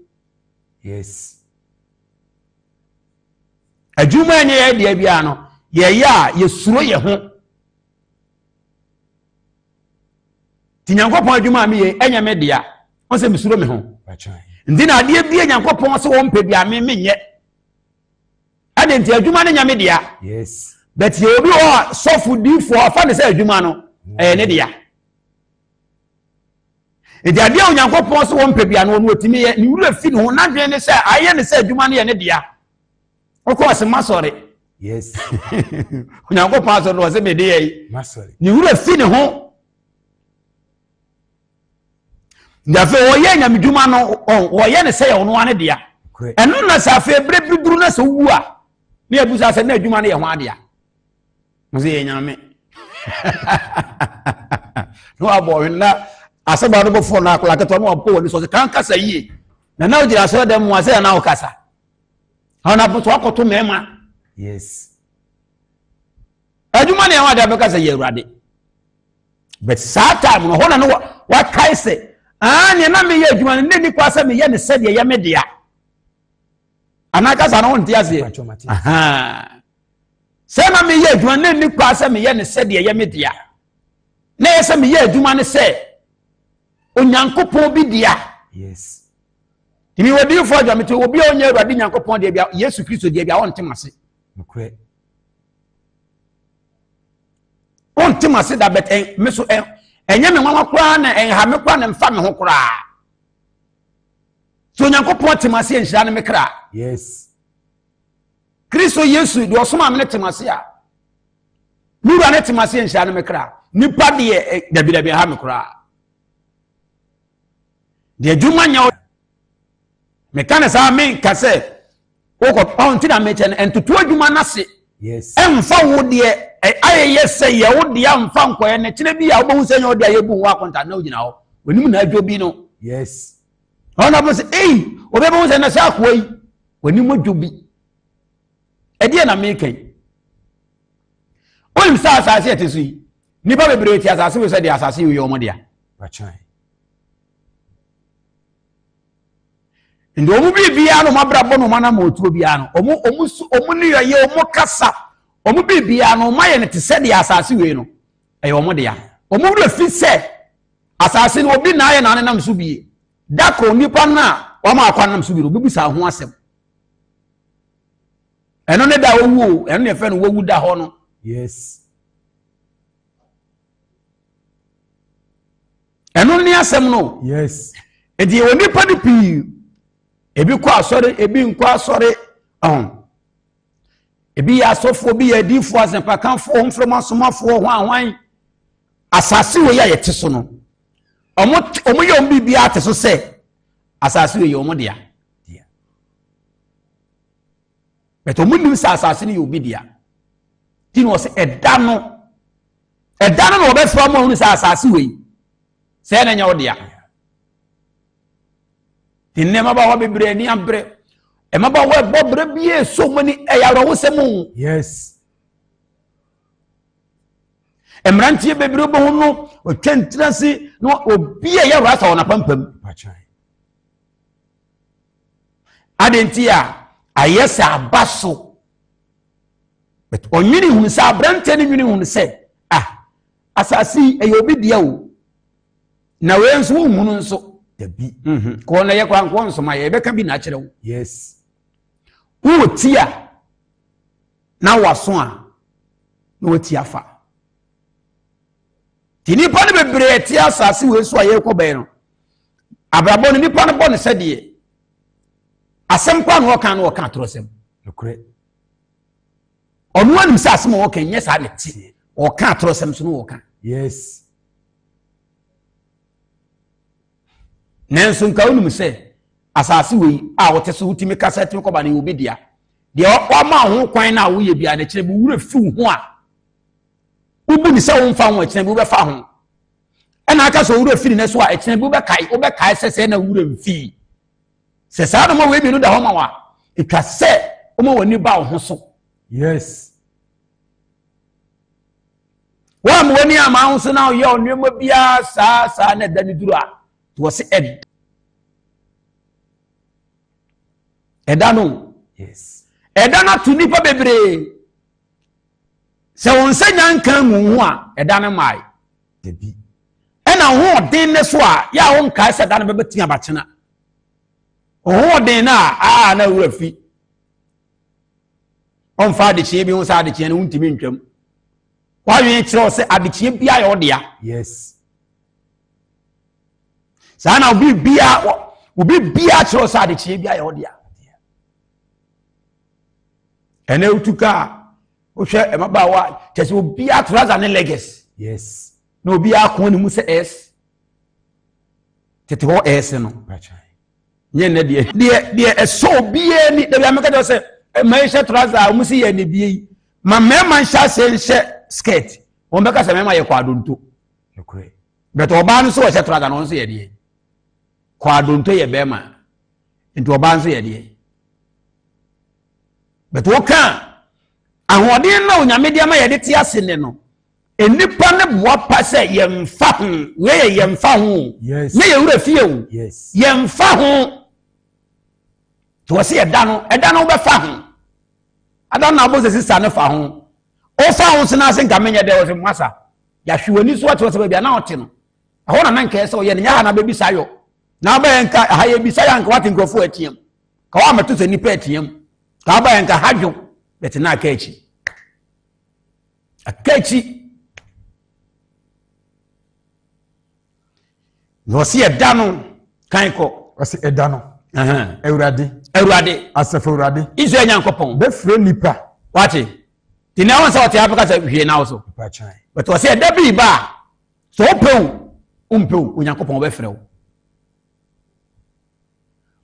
Yes. Adwuma a ɛnyɛ yɛ deɛ biara no yɛyɛ a yɛsuro yɛ ho. Nti Nyankopɔn adwuma a meyɛ ɛnyɛ me dea. Wɔn sɛ mesuro me ho. Nti na adeɛ bie Nyankopɔn sɛ wɔn pɛ bia me menyɛ. Ɛde nti adwuma no nyɛ me dea. Yes. But yɛ obi wɔ sɔfo diifoɔ afa ne sɛ adwuma no ɛyɛ ne dea. Nti adeɛ a Onyankopɔn sɛ wɔn pɛ bia no ɔno ɔtumi yɛ ne wura fi ne ho n'adwene ne sɛ ayɛ ne sɛ adwuma no yɛ ne dea. Wokɔ ɔse masɔre. Yes. Onyankopɔn asɔre no ɔse mede yɛ yi. Masɔre. Ne wura fi ne ho. Nti afei ɔyɛ nyamedwuma no ɔyɛ ne sɛ yɛ ɔno ano dea. Ɛno na sɛ afei berɛ bi duru na sɛ wowu a ne yɛbusa sɛ na adwuma no yɛ ho adea. Mo sɛ yɛ nyame. Na wabɔ ɔhwene na asɛm a no bɔfoɔ no akwadaa ketewa no wabɔ w'ani so ɔsɛ kan kasa yie. Na na wogyina asɔre dɛm mu a sɛ yɛ na wokasa. Ɔno aboto akɔto mmarima. Yes. Adwuma ne ɛho ade abɛka sɛ yɛ awurade. But saa time no hɔ na no wakae sɛ aa nea na meyɛ adwuma no na ni kwa sɛ meyɛ ne sɛdeɛ yɛ me dea. Anaa kasa no wonte aseɛ. Sɛ na meyɛ adwuma na ni kwa sɛ meyɛ ne sɛdeɛ yɛ me dea. Na ɛyɛ sɛ meyɛ adwuma no sɛ Onyankopɔn bi dea. Yes. Tumi wɔ diifoɔ adwa mete obi a ɔnyɛ Awurade Nyankopɔn deɛ bia Yesu Kristo deɛ bia ɔnte m'ase. Nokorɛ. Ɔnte m'ase da bɛt ɛn me so ɛn ɛnyɛ me nwanwa koraa na ɛnha me koraa na mfa me ho koraa. So Onyankopɔn te m'ase nhyira ne me kra. Yes. Kristo Yesu deɛ ɔsoma me ne te m'ase a. Me wura ne te m'ase nhyira ne me kra. Nipa deɛ dabi dabi ɛha me koraa. Deɛ adwuma nyɛ wo meka ne saa menka sɛ wokɔ ɔnti na mekyɛ no ntoto adwuma no ase ɛmfa wo deɛ ayɛyɛ sɛ yɛ wo deɛ amfa nkɔyɛ no kyerɛ bi a wobɛhu sɛ nyɛ wo deɛ yɛbu ho akonta na wogyina hɔ w'anim na adwo bi no. Yes. Ɔno abɔ sɛ ei obɛbɛhu sɛ na sɛ akoa yi w'anim adwo bi ɛdeɛ na meka yi wonim sɛ asase ɛte so yi nnipa bebree te asase wei sɛ deɛ asase yi yɛ wɔn dea. Nti wɔn biribiara no wɔn abrabɔ no wɔn anam otuo biara no wɔn wɔn su wɔn nneyɔeɛ wɔn kasa wɔn biribiara no wɔn ayɛ no te sɛ deɛ asase wei no ɛyɛ wɔn dea. Wɔn werɛ fi sɛ asase no obi na ayɛ na anenam so bie. Dako nipa no a wɔn akɔ anam so bi no obi bisa ho asɛm. Ɛno ne da owu o ɛno na yɛfrɛ no wawu da hɔ no. Yes. Ɛno ne asɛm no. Yes. Nti yɛwɔ nipa no pii ebi kɔ asɔre ebi nkɔ asɔre ɔn ebi yɛ asɔfoɔ ebi yɛ adiifoɔ asɛmpakanfoɔ mfrɛm asomafoɔ hwan hwan asase wɔ yi a yɛte so no ɔmo ɔmo yɛ ɔmo biribiara te so sɛ asase wɔ yi ɔmo dea bɛtɛ ɔmo nim sɛ asase no yɛ obi dea ti na ɔsɛ ɛda no ɛda no na wɔbɛfra mu ahunu sɛ asase wei sɛ ɛna nyɛ wo dea te nnɛ mmabaawa bebree ani abere mmabaawa ɛbɔ berɛ bi ɛsɔ mu ani ɛyɛ awerɛhosɛm o. Yes. Mmeranteɛ bebree bɛhu no ɔtwa ntira se na obi a ɛyɛ rasa wɔ n'apampam. Ade nti a ayɛ sɛ aba so. But ɔnwene hunu sɛ aberanteɛ no nwene hunu sɛ ah asase yi ɛyɛ obi dea o na wei nso wohunu nso. Dabi. Mhm. Kɔɔ na yɛ kora nkɔɔ nsoma yɛ yɛbɛka bi na akyerɛ wo. Yes. Wowɔ ti a na waso a na wati afa. Nti nnipa no bebree ɛte asase wei so a yɛrekɔ bɛn no abrabɔ no nipa no bɔ no sɛdeɛ asɛm kora na ɔka no ɔka atorɔsɛm. Nokorɛ. Ɔno anim sɛ asɛm a ɔka nyɛ saa na ɛte. Ɔka atorɔsɛm so no ɔka. Yes. Nanso nka wonim sɛ asase wei a wote so wotumi kasa tumi kɔba no yɛ obi dea. Deɛ wama ho kwan no a woyɛ biara no kyerɛ bi wura fi wo ho a wobu ne sɛ womfa ho ɛkyerɛ bi wobɛfa ho. Ɛna aka sɛ owura fi ne so a ɛkyerɛ bi wobɛkae wobɛkae sɛ sɛ na wura mfii. Sɛ saa noma wei mmienu da hɔ ma wa ɛtwa sɛ woma w'ani ba wo ho so. Yes. Woamma w'ani amma wo so na woyɛ nneɛma biara saa saa na ɛda no duru a, wɔ se ɛda. Ɛda no. Yes. Ɛda no ato nnipa bebree. Sɛ wɔn nsa nya nka ngu ho a, ɛda no mmae. Dabi. Ɛna ho ɔden ne so a, yɛ a wonkae sɛ ɛda no bɛbɛtumi abakyena. Ho ɔden no a, a na awura fi. Ɔmfa adekyeɛ bi ho sɛ adekyeɛ no wontumi ntwam. Wadwene kyerɛ wo sɛ adekyeɛ biara yɛ ɔdea. Yes. Saa na obi biara obi biara kyerɛ wo sɛ adekyeɛ biara yɛ ɔdea. Ɛnɛ wotu kaa wohwɛ mmabaawa kyɛ sɛ obiara trouser ne leggings. Yes. Na obiara ko ne mu sɛ S. Tete hɔ S no. Nyɛ nnɛ deɛ. Deɛ deɛ ɛsɔ obiara ni dabi ameka kyerɛ sɛ mmaa yi hyɛ trouser a wɔn si yɛ ne bie yi ma mmarima nhyɛ aseɛ nhyɛ skirt wɔn bɛka sɛ mmarima yɛ kɔ adonto. Bɛtɛ ɔbaa no nso wɔhyɛ trouser na wɔn nso yɛ deɛ kɔ adonto yɛ bɛrima nti ɔbaa nso yɛ deɛ. Bɛtɛ wɔka ahoɔden na onyame deɛ ma yɛde te ase ne no. Nnipa no boa pa sɛ yɛmfa ho. Wei yɛ yɛmfa ho. Nyɛ yɛn wura fie o. Yɛmfa ho. Nti wɔ se ɛda no, ɛda no wobɛfa ho. Ada no na wobɔ sɛ sista no fa ho. Wofa ho so no ase nka menyɛ dɛ wɔ sɛ masa. Yɛahwe w'ani so akyerɛ sɛ baabi a na ɔte no. Ɛhɔ na na nka ɛsɛ ɔyɛ no nyɛ ha na bɛbisa yɔ. Na wobɛyɛ nka ha yɛbisa yɛ anka wate nkurɔfoɔ atiam. Ka woamɛto sɛ nnipa atiam. Ka wobɛyɛ nka ha dwo bɛte na aka akyi. Aka akyi. Na ɔsi ɛda no kan kɔ. Ɔsi ɛda no. Awurade. Awurade. Asafo Awurade. Israel Nyankopɔn. Bɛfrɛ nipa. Wate. Te na wɔn sɛ ɔte afika sɛ hwee na so. Bɛtɛ ɔsi ɛda bi ba a sɛ ɔpɛ o ɔmpɛ o Onyankopɔn ɔbɛfrɛ wo.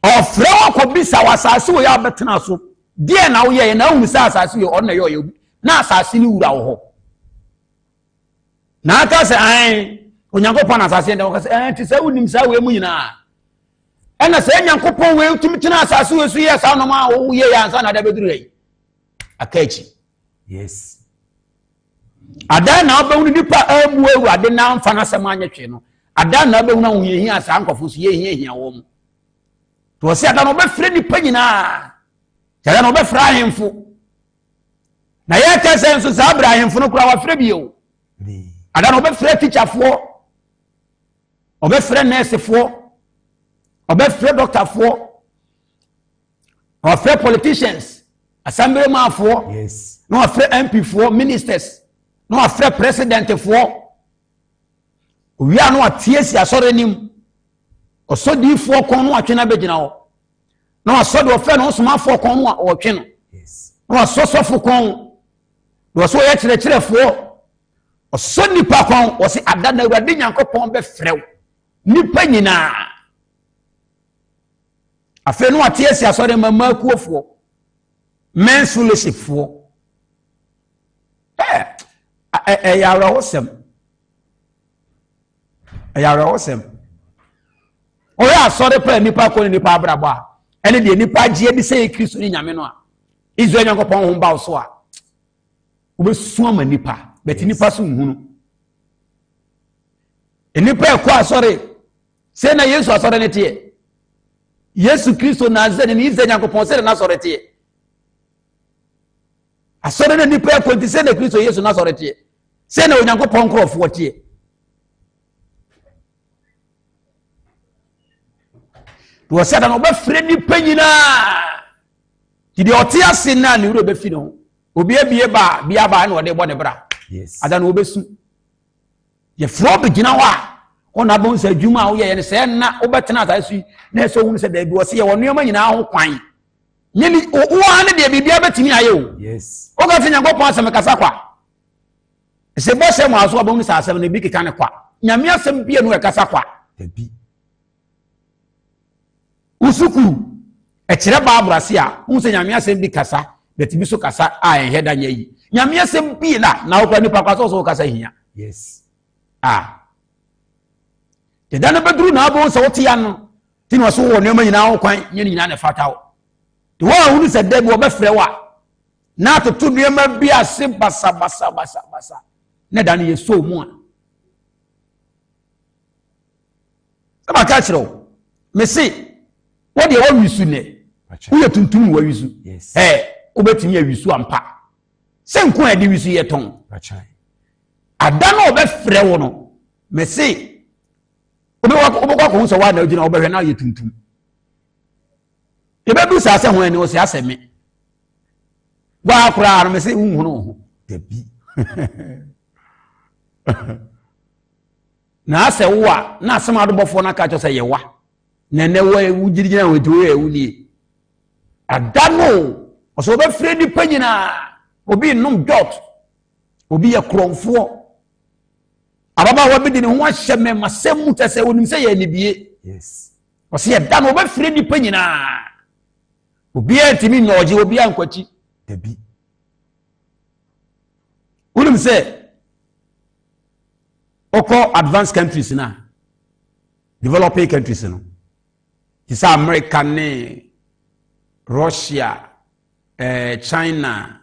Ɔfrɛ wo akɔbisa wɔ asase wɔ yɛ abɛtena so. Deɛ na woyɛeɛ na ahunu sɛ asase yɛ ɔno na ɛyɛ ɔyɛ obi na asase no wura wɔ hɔ. Na aka sɛ ae Onyankopɔn na asase yɛ dɛ wɔka sɛ ɛn te sɛ wonim saa wei mu nyinaa. Ɛna sɛ Nyankopɔn wei tumi tena asase wei so yɛ saa nɔma a woyɛ yɛ ansa na ada bɛduru yɛ aka akyi. Yes. Adan na wobɛhunu nipa a ammu Awurade na amfa n'asɛm anyɛ hwee no. Adan na wobɛhunu ahohiahia saa nkurɔfo nso yɛhiahia wɔn mu. Nti wɔsi adan na wɔbɛfrɛ nipa nyinaa. Kyerɛ na wɔbɛfrɛ ahemfo. Na yɛka sɛ nso saa berɛ ahemfo no koraa wɔafrɛ bio. Adan na wɔbɛfrɛ tikyafoɔ, wɔbɛfrɛ nɛɛsefoɔ, wɔbɛfrɛ dɔktafoɔ. Ɔfrɛ politicians, assemblymanfoɔ, yes. na ɔfrɛ MPfoɔ, ministers, na ɔfrɛ presidentfoɔ. Owia na ɔte asi asɔre anim. Ɔsɔ diifoɔ kɔn na ɔtwe no abɛgyina hɔ. Na ɔsɔ deɛ ɔfrɛ no ɔsomafoɔ kɔn na ɔtwe no. Na ɔsɔ sɔfo kɔn. Na ɔsɔ ɔyɛ kyerɛkyerɛfoɔ. Ɔsɔ nipa kɔn. Ɔsɛ ada na Awurade Nyankopɔn bɛfrɛ wo. Nipa nyinaa. Afei no wate asi asɔre ma mmaa men's fellowship foɔ. Ɛyɛ awerɛhosɛm. Ɛyɛ awerɛhosɛm. Ɔyɛ asɔre pɛ nipa kɔ ne nipa abrabɔ a ɛne deɛ nipa agye adi sɛ yɛ Kristo ne Nyame no a Israel Nyankopɔn ho ba wo so a wobɛsu ama nipa bɛte nipa so nhunu. Nnipa ɛkɔ asɔre Sɛ na Yesu asɔre no teɛ. Yesu Kristo Nasareni ne Israel Nyankopɔn sɛ na n'asɔre teɛ. Asɔre no nipa ɛkɔ nti sɛ na Kristo Yesu n'asɔre teɛ. Sɛ na Onyankopɔn nkurɔfoɔ teɛ. Deɛ ɔsɛ da no ɔbɛfrɛ nipa nyinaa. Nti deɛ ɔte ase no a ne werɛ bɛfi ne ho. Obi abie ba bi aba na ɔde bɔ ne bra. Ada no ɔbɛsu. Yɛfrɛ wo bɛgyina hɔ a, ɔna abɛhu sɛ adwuma a woyɛyɛ no sɛ na wobɛtena asase so yi na ɛsɛ ohunu sɛ daabi wɔ sɛ yɛwɔ nneɛma nyinaa ho kwan. Nyɛ ni wo ara ne deɛ biribiara bɛtumi ayɛ o. Woka sɛ Nyankopɔn asɛm kasa kwa. Sɛ bɔ hyɛ mu aso abɛhunu sɛ asɛm no bi keka ne kwa. Nyame asɛm bia no ɛkasa kwa. Wo sukuu ɛkyerɛ Bible ase a, wohu sɛ Nyame asɛm bi kasa, but bi so kasa a ɛnhɛ da nyɛ yi. Nyame asɛm bi na na wokora nipa kwa sɛ ɔsɛ wokasa hia. Yes. Ah. Deda no bɛduru na abɛhu sɛ wote ya no, ti na ɔso wɔ nneɛma nyinaa ho kwan, nyɛ ne nyinaa na ɛfata wo. De wɔn a wɔn sɛ dɛbi wɔbɛfrɛ wa na atoto nneɛma bi ase basabasabasabasa na da no yɛ so mu a. Sɛ maka kyerɛ wo, mese wo deɛ woawisu nnɛ, woyɛ tuntum na woawisu. Ɛɛ wobɛtumi awisu ampa. Sɛ nko a yɛde wisu yɛ tɔn. Ada no a wɔbɛfrɛ wo no, mese wobɛkɔ akɔhu sɛ woa na wogyina wobɛhwɛ na woyɛ tuntum. Yɛbɛdu saa sɛ ho ani wo sɛ asɛ me. Woa koraa no mese wonhunu wo ho. Dabi. Na asɛ wo a na asɛm adobɔfoɔ no aka kyerɛ sɛ yɛwa na ɛnɛ wɔ wogyinagyina hɔ nti woyɛ wo nie ada no ɔsɛ wɔbɛfrɛ nnipa nyinaa obi nnom dɔt obi yɛ korɔmfoɔ ababaawa bi de ne ho ahyɛ mmɛmasɛm mu kyɛ sɛ onim sɛ yɛ anibie ɔsɛ yɛda no wɔbɛfrɛ nnipa nyinaa obiara ntumi nnɔɔgye obiara nkwakyi dabi wonim sɛ wokɔ advanced countries no a developing countries no te sɛ America ne Russia eh, China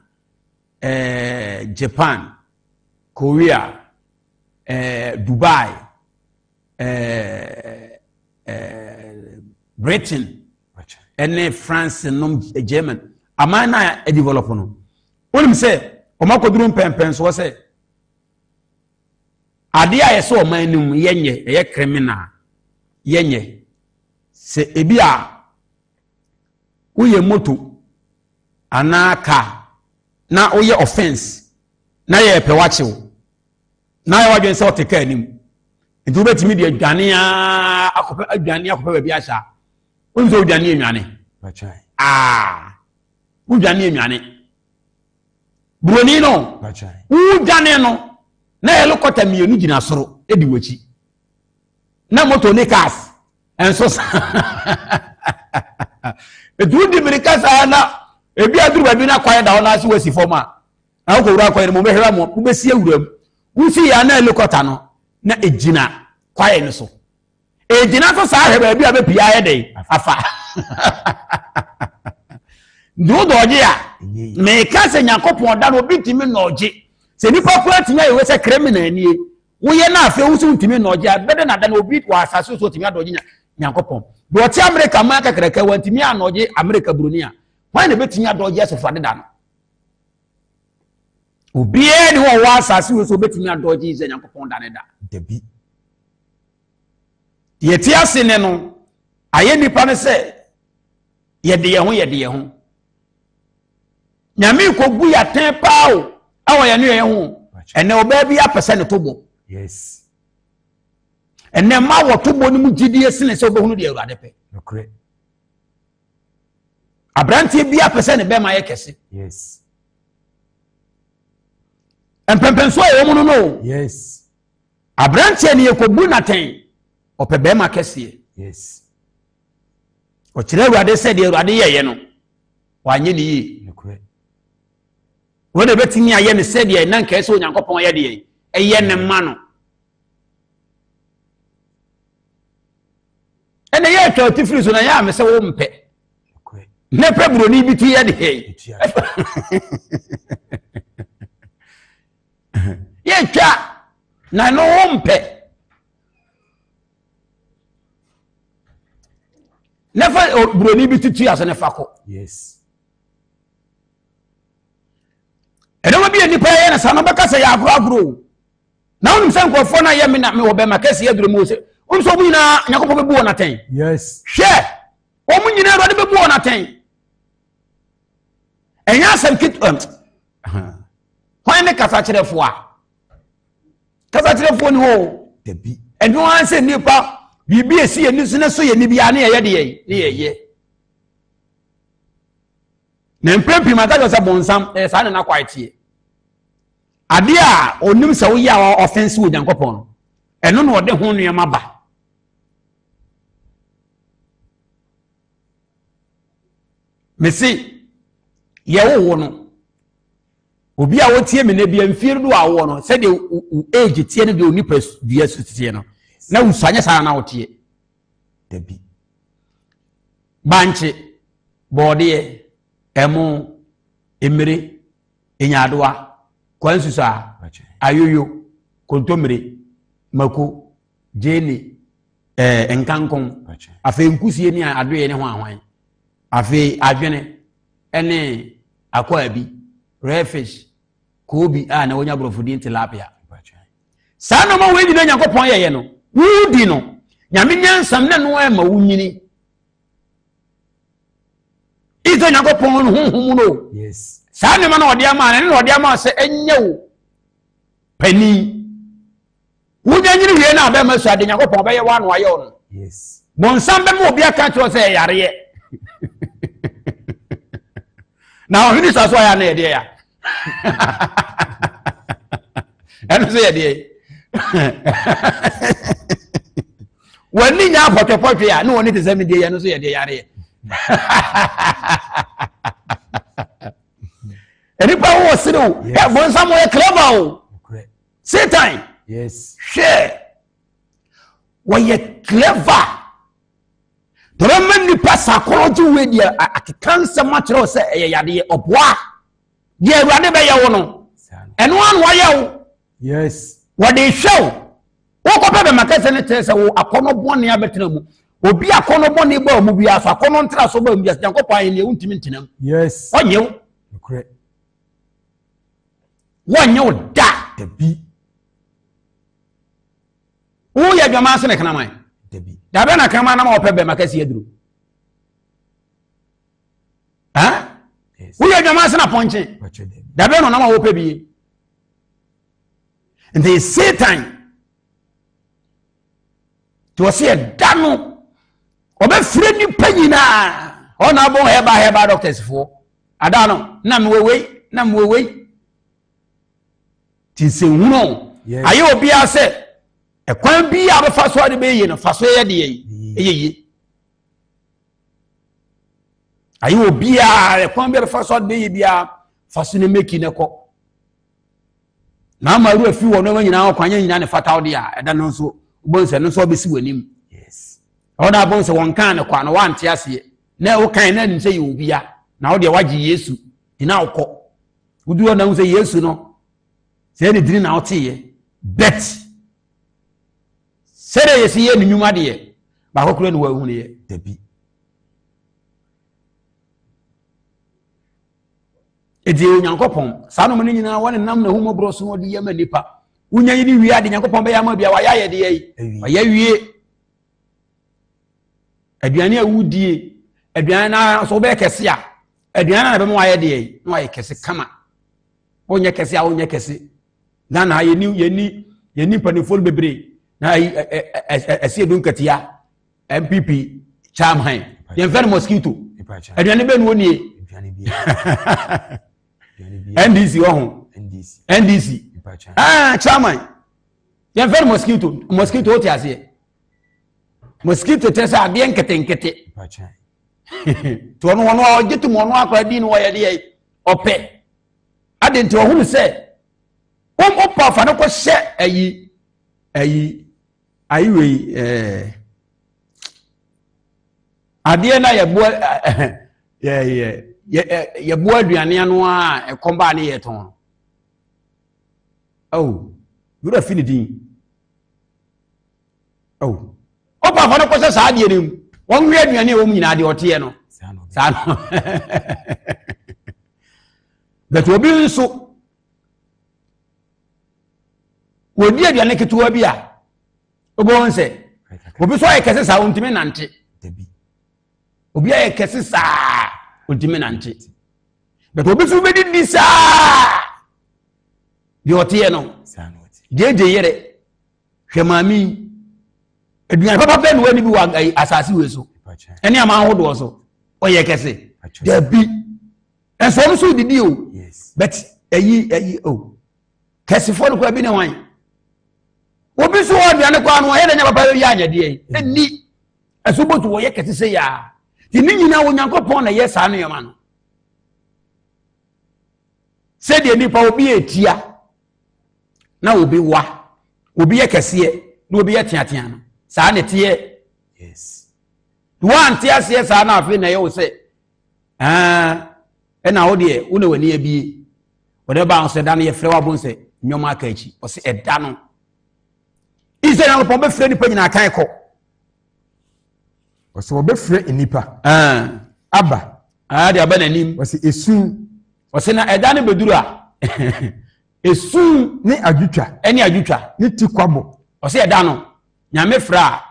eh, Japan Korea eh, Dubai eh, eh, Britain ɛne France nom German aman no a develop no wonim sɛ wɔn akɔduru mpɛmpɛnsoɔ sɛ Adeɛ a yɛsɛ ɔman no mu yɛnyɛ, ɛyɛ criminal, yɛnyɛ. Sɛ ebi a woyɛ moto anaa car na woyɛ offense na yɛpɛ wakyew na yɛ wadwene sɛ ɔte car anim nti wobɛtumi de adwane a akɔpɛ adwane akɔpɛ baabi ahyɛ a wonim sɛ wodwane enwane aa wodwane enwane Buroni no, wodwane no na helicopter mmienu gyina soro di w'akyi na moto ne cars nso sa etu wodi mirika saa na ebi aduru baabi na kwae da hɔ na ase wasi fam a na wokɔwura kwae no mu wobɛhwɛ mu wobɛsi awura mu wosi yɛ na helicopter no na egyina kwae no so Egyina so saa hwɛ baabi a bɛpia ayɛ dɛn afa. Nti wodɔ ɔgye a, meka sɛ Nyankopɔn da no obi ntumi nna ɔgye. Sɛ nipa koraa tumi ayɛ wei sɛ criminal nie, woyɛ no afei wo so ntumi nna ɔgye a, bɛdɛ na da no obi wɔ asase so ɔtumi adɔgye Nyankopɔn. Deɛ ɔte Amerika man kakraka wantumi anɔgye Amerika buroni a, hwan na ɛbɛtumi adɔgye asafo adeda no? Obiara ni hɔ ɔwɔ asase wei so obɛtumi adɔgye sɛ Nyankopɔn da ne da. Dabi. Yɛte ase ne no ayɛ nnipa no sɛ yɛde yɛn ho yɛde yɛn ho nyame kɔbu yɛ atɛn paa o ɛwɔ yɛn ne yɛn ho ɛnɛ ɔbaa bi apɛ sɛ ne to bɔ ɛnɛ mma wɔto bɔ no mu gyidie sene sɛ wobɛhunu deɛ awurade pɛ aberanteɛ bi apɛ sɛ ne bɛma yɛ kɛse mpɛmpɛnso a ɛwɔ mu no no yes Aberanteɛ no yɛkɔbu no atɛn, ɔpɛ bɛrima kɛseɛ. Yes. Ɔkyerɛ Awurade sɛ deɛ Awurade yɛeɛ no, wanyɛ ne yie. Wɔn na ɛbɛtumi ayɛ no sɛdeɛ na nkae sɛ Onyankopɔn yɛ deɛ ɛyɛ ne ma no. Ɛna yɛ atwa ɔte firi so na yɛ a mesɛ wo mpɛ. Ne pɛ buroni bi ti yɛ deɛ. Yɛtwa na ɛno wo mpɛ. Ne fa buroni bi tutu ase ne fa kɔ. Yes. Ɛnneɛma bi a nnipa yɛ no saa no bɛka sɛ yɛ agorɔ agorɔ o. Na wonim sɛ nkurɔfoɔ no a yɛ me na mewɔ bɛma kɛseɛ aduro mu sɛ wonim sɛ wɔn nyinaa Nyankopɔn bɛbu wɔn atɛn. Yes. Hwɛ wɔn nyinaa Awurade bɛbu wɔn atɛn. Ɛnyɛ asɛm ketewa. Hwan ne kasakyerɛfoɔ a? Kasakyerɛfoɔ ni hɔ o. Dabi. Ɛno ara sɛ nnipa biribi esi yɛn ni so ne so yɛn ni biara ne yɛyɛ deɛ ne yɛyɛ. Na mpɛn pii maka kyerɛ sɛ bɔnsam ɛyɛ saa na n'akwae teɛ. Adeɛ a onim sɛ woyɛ a ɔfɛnsi wɔ Nyankopɔn no, ɛno na ɔde ho nneɛma ba. Mese yɛwo wo no obi a wotie me na bia mfie dodo a wowɔ no sɛdeɛ wo age teɛ no deɛ onipa dua so teɛ no na wosua nyɛ saa na woteɛ dabi bankye bɔɔdeɛ. Ɛmo, mmire, nyaadowa, kwansusaa, ayoyo, kontommire, mako, gyeene, ɛɛ nkankɔn, afei nkusie ne adoeɛ ne hwanhwan, afei adwene ne akwaabi, redfish, koobi a na wɔnya borɔfo din tilapia. Saa nneɛma wei nyinaa Nyankopɔn yɛyɛ no, wodi no, Nyame nyansam na no ɛma wo nyini. Israel Nyankopɔn no honhom no. Saa nneɛma na ɔde ama no, ɛno na ɔde ama sɛ ɛnyɛ wo panin. Wonya nyini wie no a bɛma su ade Nyankopɔn bɛyɛ w'ano ayɛ wo no. Bonsam bɛma obi aka kyerɛ sɛ ɛyareɛ. Na ɔhene sa so ayɛ ana yɛdeɛ ya. Ɛno sɛ yɛdeɛ. W'ani nya apɔtwepɔtwe a ne wɔne te sɛ medeɛ yɛ no so yɛdeɛ yareɛ. Nnipa wɔ sere o. Bonsam wɔyɛ clever o. Satan. Hwɛ. Wɔyɛ clever. Tɔrɔ ma nipa psychology wei deɛ akeka nsɛm akyerɛ wo sɛ ɛyɛ yadeɛ ɔboa. Deɛ Awurade bɛyɛ wo no, ɛno ano wayɛ wo. Yes. Wɔde hwɛ wo. Wokɔpɛ bɛma kɛsɛ no kyerɛ sɛ wo akɔnnɔ bɔne abɛtena mu. Obi akɔnnɔ bɔne ba mu biara so akɔnnɔ ntra so ba mu biara so Nyankopɔn ayɛ nea wontumi ntena mu. Yes. Ɔnyɛ wo. Nokorɛ. Wɔnyɛ wo da. Dabi. Woyɛ adwaman sene kraman. Dabi. Dabɛ na kraman nam a wɔpɛ bɛma kɛse aduro. Woyɛ adwaman sene apɔnkye. Dabɛ na ɔnam a wɔpɛ bie. Nti Satan nti wɔsi ɛda no ɔbɛfrɛ nipa nyinaa ɔna abɔ hɛba hɛba doctors foɔ ada no na mewɔ wei na mewɔ wei ti nsɛnhunu ayɛ obiara sɛ ɛkwan bi a bɛfa so ade bɛyɛ no fa so yɛ deɛ yi ɛyɛ yie ayɛ obiara ɛkwan bi a bɛfa so ade bɛyɛ biara fa so ne meki ne kɔ na ama awura fi wɔ nneɛma nyinaa ɔkwan nyɛ nyinaa ne fata wo deɛ a ɛda no nso wobɛhu sɛ no nso ɔbɛsi w'anim ɛhɔ na abɔn sɛ wɔn kan no kɔ a na wɔante aseɛ na wokan na anim sɛ yɛ obia na wo deɛ wagye Yesu de na wokɔ wodu hɔ na wohu sɛ Yesu no sɛ ne dini na woteeɛ bet sɛdeɛ yɛsi yɛ ne nnwuma deɛ baako kora ne wɔahunu yɛ dabi. Enti Onyankopɔn, saa nnoɔma no nyinaa wɔne nam n'ahummɔborɔ so na ɔde yɛ ma nnipa. Wonya yi ne wie ade Nyankopɔn bɛyɛ ama bia wayɛ ayɛdeɛ yi. Wayɛ wie. Aduane a wodie, aduane no so wobɛyɛ kɛse a, aduane no na bɛma wayɛ deɛ yi, na wayɛ kɛse kama. Wonyɛ kɛse a wonyɛ kɛse. Ghana ha yɛni yɛni yɛni mpanimfoɔ no bebree na ayi ɛsi edu nkatia. Npp chairman yɛn fɛ no mosquito aduane bɛ nu onie ndc wɔ ho ndc ah chairman yɛn fɛ no mosquito mosquito o ti aseɛ mosquito kyerɛ sɛ adeɛ nketenkete tí ɔno ɔno ɔgye to mu ɔno akora di no ɔyɛ deɛ ɔpɛ adi nti ɔhunu sɛ wɔn ɔpa afa no kɔ hyɛ ayi ayi. Ayi wei ɛɛ adeɛ na yɛboa yɛ yɛ yɛ yɛboa aduane ano a ɛkɔm baa ne yɛtɔn no oh wura fi ne din oh ɔpaafo no kɔsɛ saa adeɛ no mu wɔn wie aduane a wɔn nyinaa deɛ ɔteɛ no saa no bɛtɛ obi nso. Wɔdi aduane ketewa bi a, wobɛhu sɛ obi nso ayɛ kɛse saa ɔntumi nante. Obi ayɛ kɛse saa ɔntumi nante. But obi nso bɛdidi saa deɛ ɔteɛ no gyegye yere hwɛ maame yi aduane papa pɛ na wani bi wɔ asase wei so ɛne ama ahodoɔ so ɔyɛ kɛse dabi ɛnso ɔno nso didi o but ɛyi ɛyi o kɛsefoɔ no koraa bi ne hwan obi nso wɔ aduane koraa no ɔyɛ dɛ nyɛ papa yɛ anyɛdeɛ yi ɛnni ɛso botu wɔyɛ kɛse sɛ yaa nti ne nyinaa Onyankopɔn na ɛyɛ saa nneɛma no sɛdeɛ nipa obi yɛ tia na obi wa obi yɛ kɛseɛ na obi yɛ teatea no saa na ɛteɛ wante aseɛ saa na afei na ɛyɛ wo sɛ ɛɛ. Ɛna wo deɛ wo na w'ani abie. Wɔde ba sɛ ɛda no yɛfrɛ w'abon sɛ nneɛma aka akyi. Ɔsɛ ɛda no. Israel Nyankopɔn bɛfrɛ nipa nyinaa kan kɔ. Ɔsɛ wɔbɛfrɛ nnipa. Aba. De aba n'anim. Ɔsɛ esu. Ɔsɛ na ɛda no bɛduru a esu. Ne adwotwa. Ɛne adwotwa. Ne tikwabɔ. Ɔsɛ ɛda no nyame frɛ a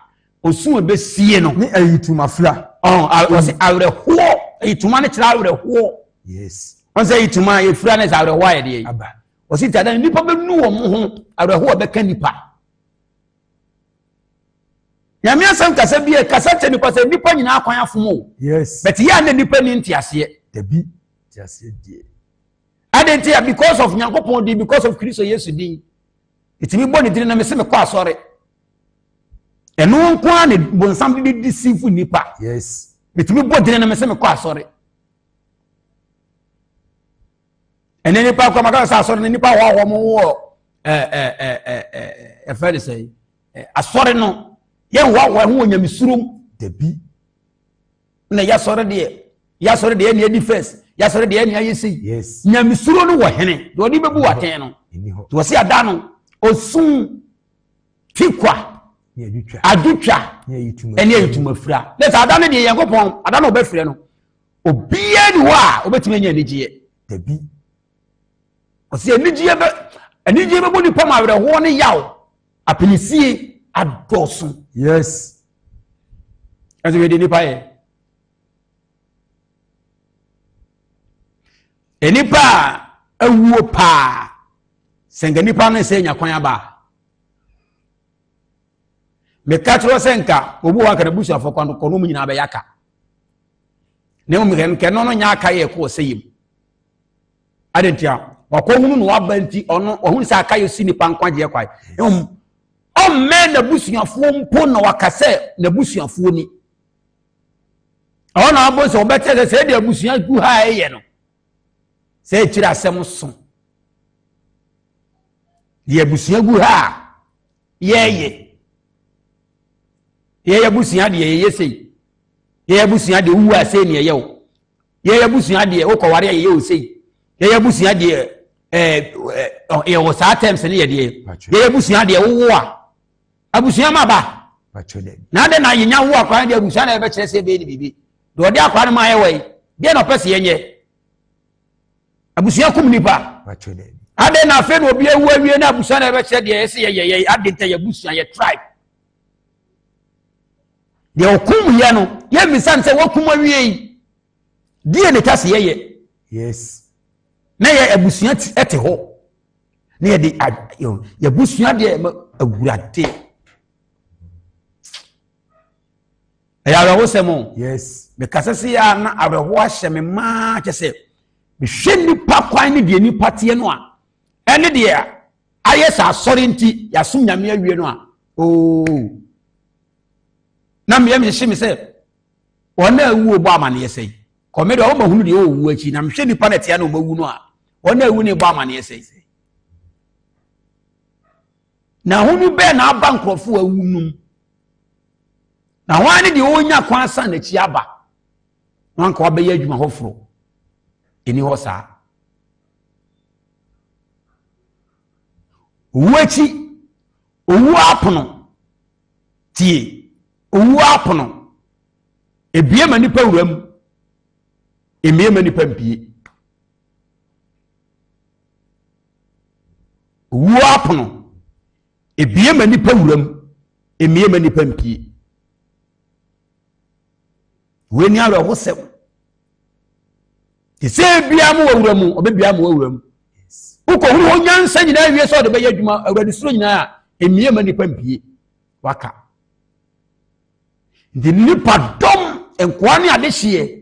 osu a ɛbɛsie no. Ne ayitumafra. Ɔsɛ awerɛhoɔ ayituma no kyerɛ awerɛhoɔ. Yes. Ɔsɛ ayituma yɛfira no sɛ awerɛhoɔ ayɛ deɛ. Aba. Ɔsɛ ti ada no nipa bɛnu wɔn ho awerɛhoɔ bɛka nipa. Nyame asɛm kasa bi kasa kyerɛ nipa sɛ nipa nyinaa kwan afom o. Yes. But yɛ a na nipa ni nteaseɛ. Dabi nteaseɛ deɛ. Adɛn nti a because of Nyankopɔn din because of Kristo Yesu din. Ɛtumi bɔ ne din na mese mekɔ asɔre. Ɛno nko ara ne bonsam de deceive nipa. Yes. Metumi bɔ din na mese mekɔ asɔre. Ɛnɛ nipa kɔ maka sɛ asɔre no nipa hɔhoɔ mo wɔ ɛɛ ɛɛ ɛfɛ de sɛ asɔre no yɛnhoahoa ho wɔ nyamesuro mu. Dabi. Na yɛasɔre deɛ yɛasɔre deɛ ɛne adi first yɛasɔre deɛ ɛne ayɛ sei. Yes. Nyamesuro no wɔ hene deɛ ɔde bɛbu atɛn no. Ɛni hɔ. Wɔsi ada no osun tikwa adwotwa ɛne ayitumafira. Ne sɛ ada no deɛ Nyankopɔn ada no ɔbɛfrɛ no obiara ni hɔ a obɛtumi anya anigyeɛ. Dabi. Ɔsi anigyeɛ bɛ anigyeɛ bɛbɔ nipa ma awerɛhoɔ ne yaw apinisie adɔɔso. Yes. Ɛsɛ wei de nipa yɛ. Nipa a awuo paa sɛ nka nipa no sɛ nya kwan aba a. Meka kyerɛ sɛ nka obi wɔ aka na busuafoɔ kwan kɔ no mu nyinaa bɛyɛ aka. Na mmom nkɛ no no nyɛ aka yɛ kɔ ɔsɛ yam. Ade nti a wakɔhunu na waba nti ɔno ɔhunu sɛ aka yɛ si nipa nkwagyeɛ kwae. Mmom ɔmmɛn n'abusuafoɔ mpo na waka sɛ n'abusuafoɔ ni. Ɛhɔ na abɔ sɛ ɔbɛkyɛ sɛ sɛ ɛde abusua gu ha a ɛyɛ no sɛ akyiri asɛm so. Deɛ abusua gu ha a yɛyɛ yɛyɛ abusua deɛ yɛyɛ sei yɛyɛ abusua deɛ wowu a sei ne ɛyɛ o yɛyɛ abusua deɛ wokɔware a yɛyɛ o sei yɛyɛ abusua deɛ ɛɛ yɛwɔ saa terms ne yɛ deɛ yɛyɛ abusua deɛ wowo a abusua ma ba na adɛ na yɛnya wo akora no deɛ abusua na yɛbɛkyerɛ sɛ ɛbɛyɛ ne biribi deɛ ɔde akora no ma ayɛ wɔ yi deɛ na ɔpɛ sɛ yɛnyɛ abusua kum nipa adɛ na afei na obi awu awie na abusua na yɛbɛkyerɛ deɛ yɛsɛ yɛyɛ yɛ ade nta yɛ abusua yɛ tribe deɛ ɔkum yɛ no yɛmmisa no sɛ wakum awie yi deɛ ne ta sɛ yɛyɛ yes na yɛ abusua te hɔ na yɛde yɛabusua deɛ awurade ɛyɛ awerɛhosɛm o yes mekasa se a na awerɛhoɔ ahyɛ me maa kyɛ sɛ mehwɛ nnipa kwan ne deɛ nnipa teɛ no a ɛne deɛ ayɛ sɛ asɔre nti yɛasom nyame awie no a oo na mmea mehyehye me sɛ wɔn a awuo bɔ amaneɛ sɛn kɔmi deɛ wɔn mahunu deɛ wɔwɔ akyi na mehwɛ nipa na ɛteɛ na wɔn awu no a wɔn a awu ne bɔ amaneɛ sɛn na ahonu bɛɛ na aba nkurɔfoɔ awu nom na wɔn ne deɛ wɔnya kwan asan n'akyi aba na wɔn anka wɔabɛyɛ adwuma foforɔ ɛni hɔ saa owu akyi owu apono tie owu apono ebie ma nipa wura mu emie ma nipa mpie owu apono ebie ma nipa wura mu emie ma nipa mpie wei ni awerɛhosɛm te sɛ ebia mu wɔ wura mu ɔbɛbia mu wɔ wura mu wokɔhunu hɔ nyansa nyinaa wie sɛ ɔde bɛyɛ adwuma awurade suro nyinaa a emie ma nipa mpie waka nti nipa dɔm nkoa ne adehyeɛ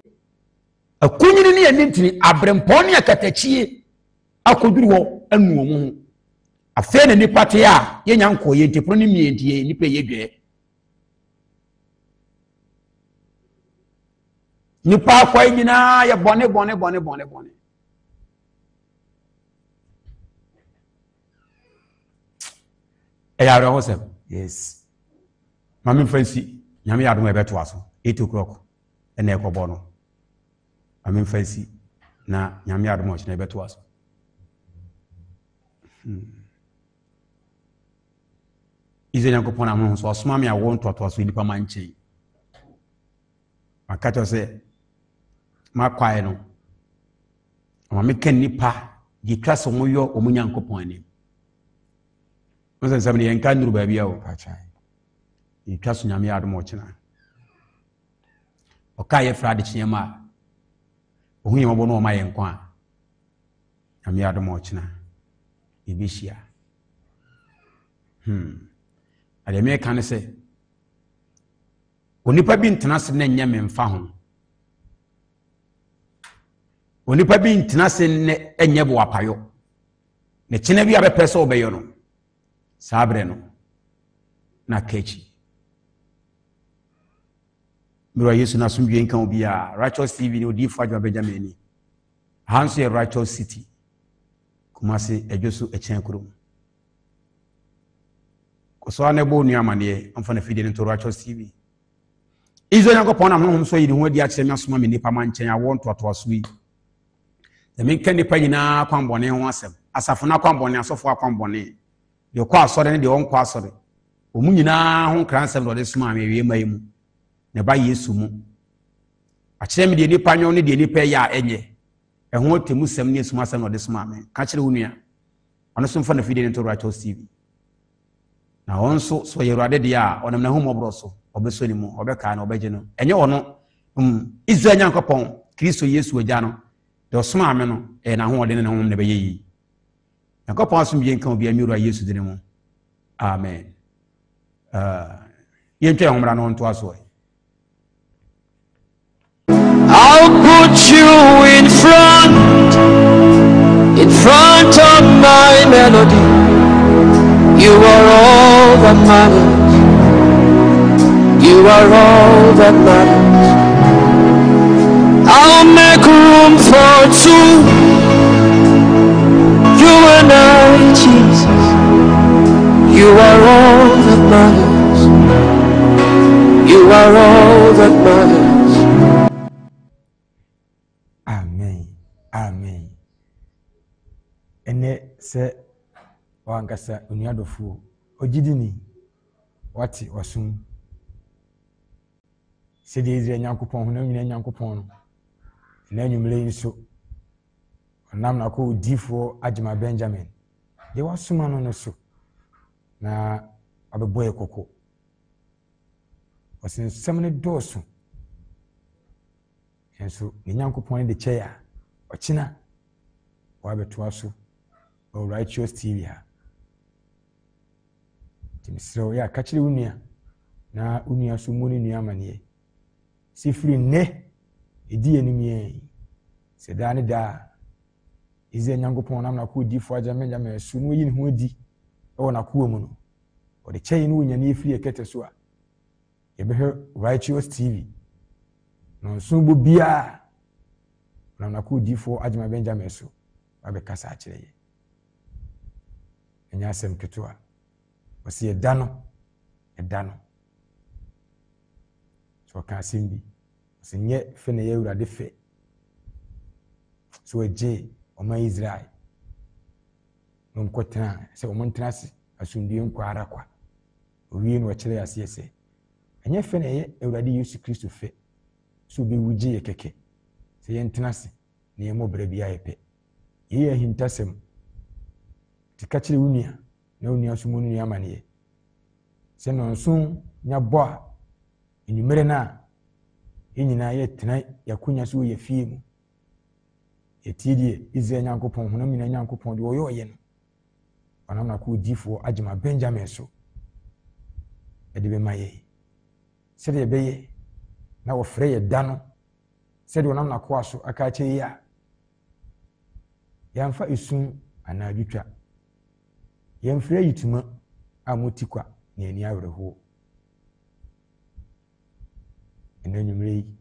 akunyini ne anintini aberempɔn ne akatakyie akɔduru hɔ anu wɔn ho afei na nipa te a yɛnya nkɔɔ yɛ nti pono ne mmie nti yɛ nipa yɛ dwɛɛ nipa akɔe nyinaa yɛ bɔne bɔne bɔne bɔne bɔne ɛyɛ awerɛhosɛm yes ma memfa nsi nyame yɛ adom a ɛbɛtoa so 8 o'clock ɛna ɛkɔbɔ no ma memfa nsi. Na Nyame adom a ɔkyena yɛbɛtoa so. Israel Nyankopɔn nam honhom so ɔsoma me awoɔ ntoatoasoɔ nnipa ma nkyɛn. Maka kyerɛ sɛ makwae no ɔma meka nnipa deɛ twa sɛ wɔyɔ wɔn Nyankopɔn anim. Wo sɛ nsɛm no yɛnka nnuru baabi a o. Yɛtwa so Nyame adom ɔkyena. Ɔka yɛfrɛ adekyeɛ mu a ɔhu yɛn mmɔbɔ na ɔma yɛn nkwa a Nyame adom ɔkyena yɛbɛhyia. Adeɛ meka ne sɛ onipa bi ntena ase na nyɛ me mfa ho. Onipa bi ntena ase nnɛ nyɛ boapayɔ. Ne kyena bi a bɛpɛ sɛ ɔbɛyɔ no, saa berɛ no na aka akyi. Mmerɛ Yesu no asomdwie nka obiara. Righteous TV ne odiyifoɔ Adwoa Benjamin ani. Ha nso yɛ Righteous City. Kumasi Adwo so Ɛkyɛn kurom. Kɔ so ara na ɛbɔ onua amaneɛ ɔmfa n'afidie no nto Righteous TV. Israel Nyankopɔn nam honhom so ayi ne ho adi akyerɛ me asoma me nnipa ma nkyɛn awoɔ ntoatoasoɔ yi. Na menka nnipa nyinaa akwammɔne ho asɛm, asafo no akwammɔne, asɔfoɔ akwammɔne, deɛ ɔkɔ asɔre ne deɛ ɔnkɔ asɔre. Wɔn nyinaa ho nkransɛm na ɔde somaa me awie mma yi mu, na ɛba Yesu mu. Akyerɛ me deɛ nnipa nyɛ ne deɛ nnipa ɛyɛ a ɛnyɛ. Ɛho atemmusɛm ne asumasɛm na ɔde somaa me. Ka kyerɛ wo nua, ɔno nso mfa n'afidie no nto Righteous TV. Na ɔno nso, sɛ ɔyɛ Awurade deɛ a, ɔnam n'ahummɔborɔ so, ɔbɛsɔ ne mu, ɔbɛkae no, ɔbɛgye no. Ɛnyɛ ɔno, Israel Nyankopɔn, Kristo Yesu Agya no, deɛ ɔsomaa me no, ɛyɛ n'ahoɔden ne ne honhom na ɛbɛyɛ yie. Nyankopɔn asomdwie nka obiara me wura Yesu dini mu. Amen. Uh, yɛntwa yɛn ho mmra na ɔntoa soɔ. I'll put you in front, in front of my melody. You are all that matters. You are all that matters. I'll make room for two. You and I, Jesus. You are all that matters. You are all that matters. Amen. Amen. Ɛnɛ sɛ wankasa onua dɔfoɔ ɔgyidini wate wasom sɛdeɛ Israel Nyankopɔn honam nyinaa Nyankopɔn no ɛnɛ anwummerɛ yi nso ɔnam n'akɔ odiifoɔ Agyema Benjamin deɛ wasoma no no so na wabɛbɔ yɛ kɔkɔ Ɔse nsɛm no dɔɔso, nanso ne Nyankopɔn no de kyɛe a, ɔkyena wabɛtoa so wɔ Righteous TV ha. Nti mesrɛ wo yɛ a ka kyerɛ wo nua na wo nua nso mmɔ ne nua amaneɛ sɛ firi nnɛ ɛdi anim yɛn sɛ daa ne daa Israel Nyankopɔn nam n'akoa odiyifoɔ Agya Benjamin so na wayi ne ho adi wɔ n'akoa mu no Ɔde kyɛ yɛn na onyane yɛ firi yɛ kɛtɛ so a, yɛbɛhwɛ Righteous TV. Na nso bɔ biara nam n'akoa odiyifoɔ Agyema Benjamin so abɛkasa akyerɛ yɛ. Ɛnyɛ asɛm ketewa. Ɔsi ɛda no, ɛda no. So ɔka asɛm bi. Ɔsi nyɛ fɛ na ɛyɛ Awurade fɛ. So ɛgye ɔman Israel. na wɔkɔtenaa sɛ wɔntena ase asomdwoe nkɔ ara kwa. Owiei no ɔkyerɛɛ aseɛ sɛ, ɛnyɛ fɛ na ɛyɛ Awurade Yesu Kristo fɛ sɛ obewu gye yɛ kɛkɛ sɛ yɛntena ase na yɛmmɔ bra bi a yɛpɛ. Yei yɛ ahintasɛm. Nti ka kyerɛ wo nua na wo nua nso mmɔ ne nua amaneɛ sɛ nnɔnson nya bɔ a anwummerɛ no a yɛn nyinaa yɛtena yɛakonya so wɔ yɛn fie mu Yɛtie deɛ Israel Nyankopɔn, honam nyinaa Nyankopɔn, deɛ ɔyɛ ɔyɛ no. Ɔnam n'akoa odiyifoɔ Agyema Benjamin so ɛde bɛma yɛn. Sɛdeɛ ɛbɛyɛ na wɔfrɛ yɛ da no, sɛdeɛ ɔnam n'akoa so aka akyerɛ yi a, yɛamfa esu anaa adwitwa. Yɛmfrɛ ayitoma a moti kwa na yɛn ani awerɛhoɔ. Ɛnɛ anwummerɛ yi,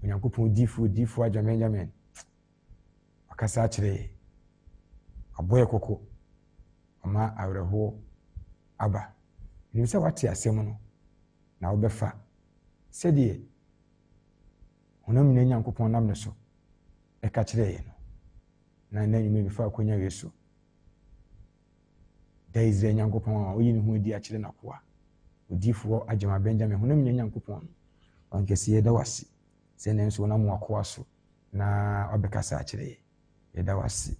Onyankopɔn difoɔ difoɔ Agya Benjamin wakasa akyerɛ yɛ abɔ yɛ kɔkɔ ama awerɛhoɔ aba. Menim sɛ wate asɛm no na wobɛfa sɛdeɛ honam nyinaa Nyankopɔn nam ne so. ɛka kyerɛɛ yɛn no. Na ɛnnɛ anwummerɛ mefa akwanya wei so da Israel Nyankopɔn a ɔyi ne ho adi akyerɛ n'akoa, odiyifoɔ Agyemang Benjamin, honam nyinaa Nyankopɔn no, ɔnkɛse yɛda wo ase sɛ ɛnnɛ nso wonam w'akoa so na wabɛkasa akyerɛ yɛn. Yɛda wo ase.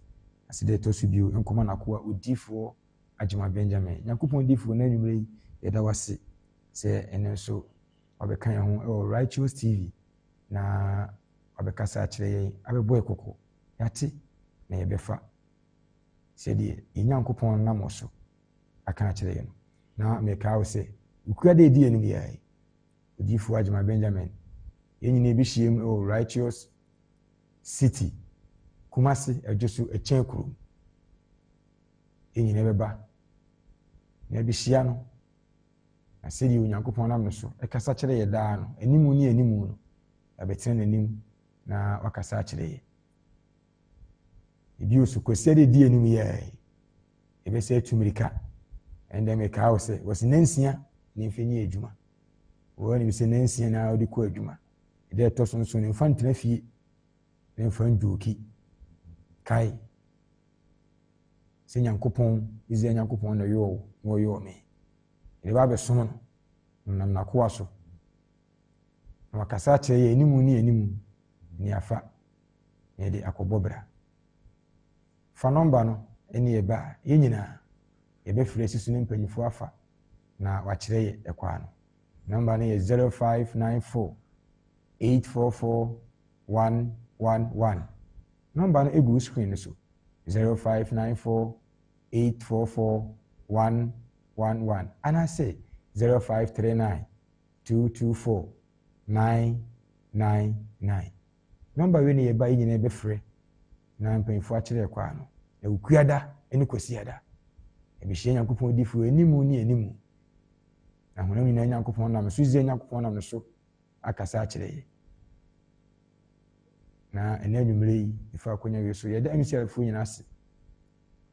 Aseda ɛtɔ so bio nkɔma n'akoa odiyifoɔ Agyemang Benjamin. Nyankopɔn diyifoɔ na anwummerɛ yi yɛda wo ase sɛ ɛnnɛ nso wabɛka yɛn ho wɔ Righteous TV na wabɛkasa akyerɛ yɛn, abɛbɔ yɛn kɔkɔ. Yɛate na yɛbɛfa sɛdeɛ yɛn Nyankopɔn nam wo so aka akyerɛ yɛn no. Na mekaa wo sɛ, Wokua da ɛdi anim yi ara yi, Odiyifoɔ Agyemang Benjamin, yɛn nyinaa yɛbɛhyiam wɔ Righteous City, Kumasi, Adwo so, Ɛkyɛn kurom. Yɛn nyinaa bɛba na yɛabɛhyia no, na sɛdeɛ Onyankopɔn nam no so kasa kyerɛ yɛ daa no, animu ne animu no, yɛabɛtena n'anim na wakasa akyerɛ yɛ. Ebio so, Kwasiada ɛdi anim yi ara yi, yɛbɛsɛ atu mmirika. Ɛndɛ mekaa wo sɛ, wɔsi nansia na mfa nyɛ adwuma. Wɔn nim sɛ nansia na wɔde kɔ adwuma. Ɛdɛ ɛtɔ so nso no, mfa ntena fie na mfa ndwooki. Kae sɛ Nyankopɔn, Israel Nyankopɔn na ɔyɔɔ wo na ɔyɔɔ me. Yɛde ba abɛsom no, na ɔnam n'akoa so. Na wakasa akyerɛ yɛn animu ne animu, ne afa na yɛde akɔbɔ bra. Fa nɔmba no ne yɛ ba a, yɛn nyinaa yɛbɛfrɛ asi so ne mpanyinfoɔ afa na wakyerɛ yɛ ɛkwan no. Nɔmba no yɛ 0594 844 111. Nɔmba no egu wo screen no so 0594 844 111 anaasɛ 0539 224 999. Nɔmba wei na yɛba yɛn nyinaa bɛfrɛ na mpanyinfoɔ akyerɛ yɛ kwan no. Na Wukuada ne Kwasiada, yɛbɛhyia Nyankopɔn difoɔ animu ne animu. Na honam nyinaa Nyankopɔn nam so, Israel Nyankopɔn nam no so akasa akyerɛ yɛ. Na ɛnɛ anwummerɛ yi, ɛfa akonya wei so, yɛda MCR foɔ nyinaa ase.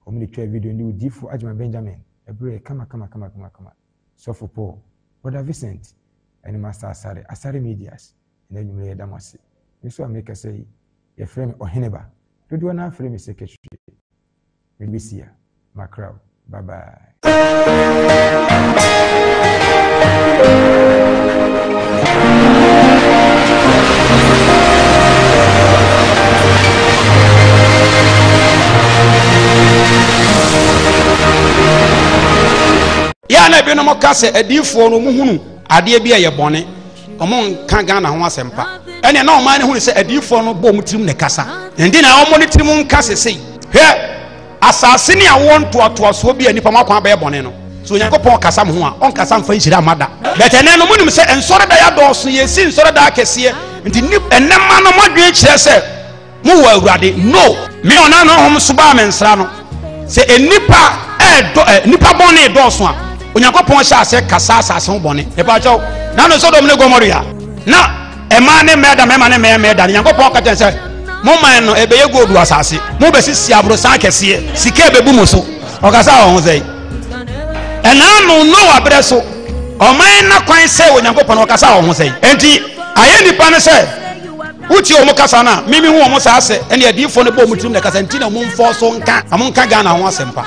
Wɔn de twaa video no de odiyifoɔ Agyemang Benjamin ɛberɛ kama kama kama kama kama. Sɔfo Paul, Brother Vincent, ɛne Master Asare, Asare Medias. Ɛnnɛ anwummere yɛda mo ase. Me nso a merekasa yi, yɛfrɛ me Ɔheneba. Dodoɔ no ara frɛ me Secretary. Mede bɛsi ha. Makra wo. Bye bye. Yɛ a na ebinom ka sɛ adiyifoɔ no wɔhunu adeɛ bi a ɛyɛ bɔne. Wɔn nka Ghana ho asɛmpa. Ɛnna na ɔman no hunu sɛ adiyifoɔ no bɔ wɔn tirim na ɛkasa. Nti na wɔn ne tirim nka sesei. Hwɛ, asase ne awoɔ ntoatoasoɔ bi a nnipa mo akwan bɛyɛ bɔne no. So Onyankopɔn kasa mo ho a, ɔnkasa mfa nhyira mma da. But ɛnɛ no, monim sɛ nsɔredan adɔɔso, yɛsi nsɔredan akɛseɛ. Nti ɛnɛ mma no mo adwene kyerɛ sɛ Mo wɔ Awurade no. Me ɔna no hom so baa me nsra no, sɛ nnipa ɛɛdɔ ɛ nnipa bɔne dɔɔso a, Onyankopɔn hyɛ ase kasa asase ho bɔne. Mepakyɛw, na no Sodom ne Gomoria, na ɛmaa ne mmɛɛda mmarima ne mmɛɛ mmɛɛda no, Nyankopɔn ka kyerɛ sɛ, mo man no ɛbɛyɛ gold asase, mo bɛsisi aborosan akɛseɛ, sika ɛbɛbu mo so. Ɔkasa wɔ ho sɛn? Ɛnaa no Noa berɛ so, ɔman na kwan sɛ Onyankopɔn ɔkasa wɔ ho sɛn? Enti ayɛ nnipa no sɛ Wotie wɔn kasa no a, me mehu wɔn saa sɛ ɛne adiyifoɔ no bɔ wɔn tirim na kasa nti na wɔn mfɔ so nka wɔn nka Ghana ho asɛmpa.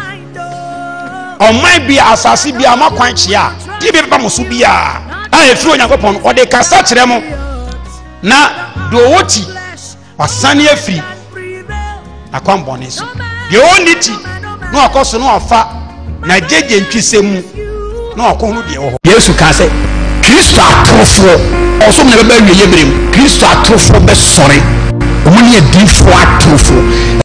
Ɔman bi asase bi a mo akwan kyea a deɛ bi bɛba mo so biara a ɛfiri Onyankopɔn no ɔde kasa kyerɛ mo na deɛ ɔwɔ ti wasane afiri akwammɔne so deɛ ɔnni ti na wakɔ so na wafa n'agyegye ntwisɛm mu na wakɔhunu deɛ ɛwɔ hɔ. Yesu kaa sɛ, Kristo atorofoɔ, ɔsom na ɛbɛba awieeɛ berɛ mu. Kristo atorofoɔ bɛsɔre, wɔn ne adiyifoɔ atorofoɔ.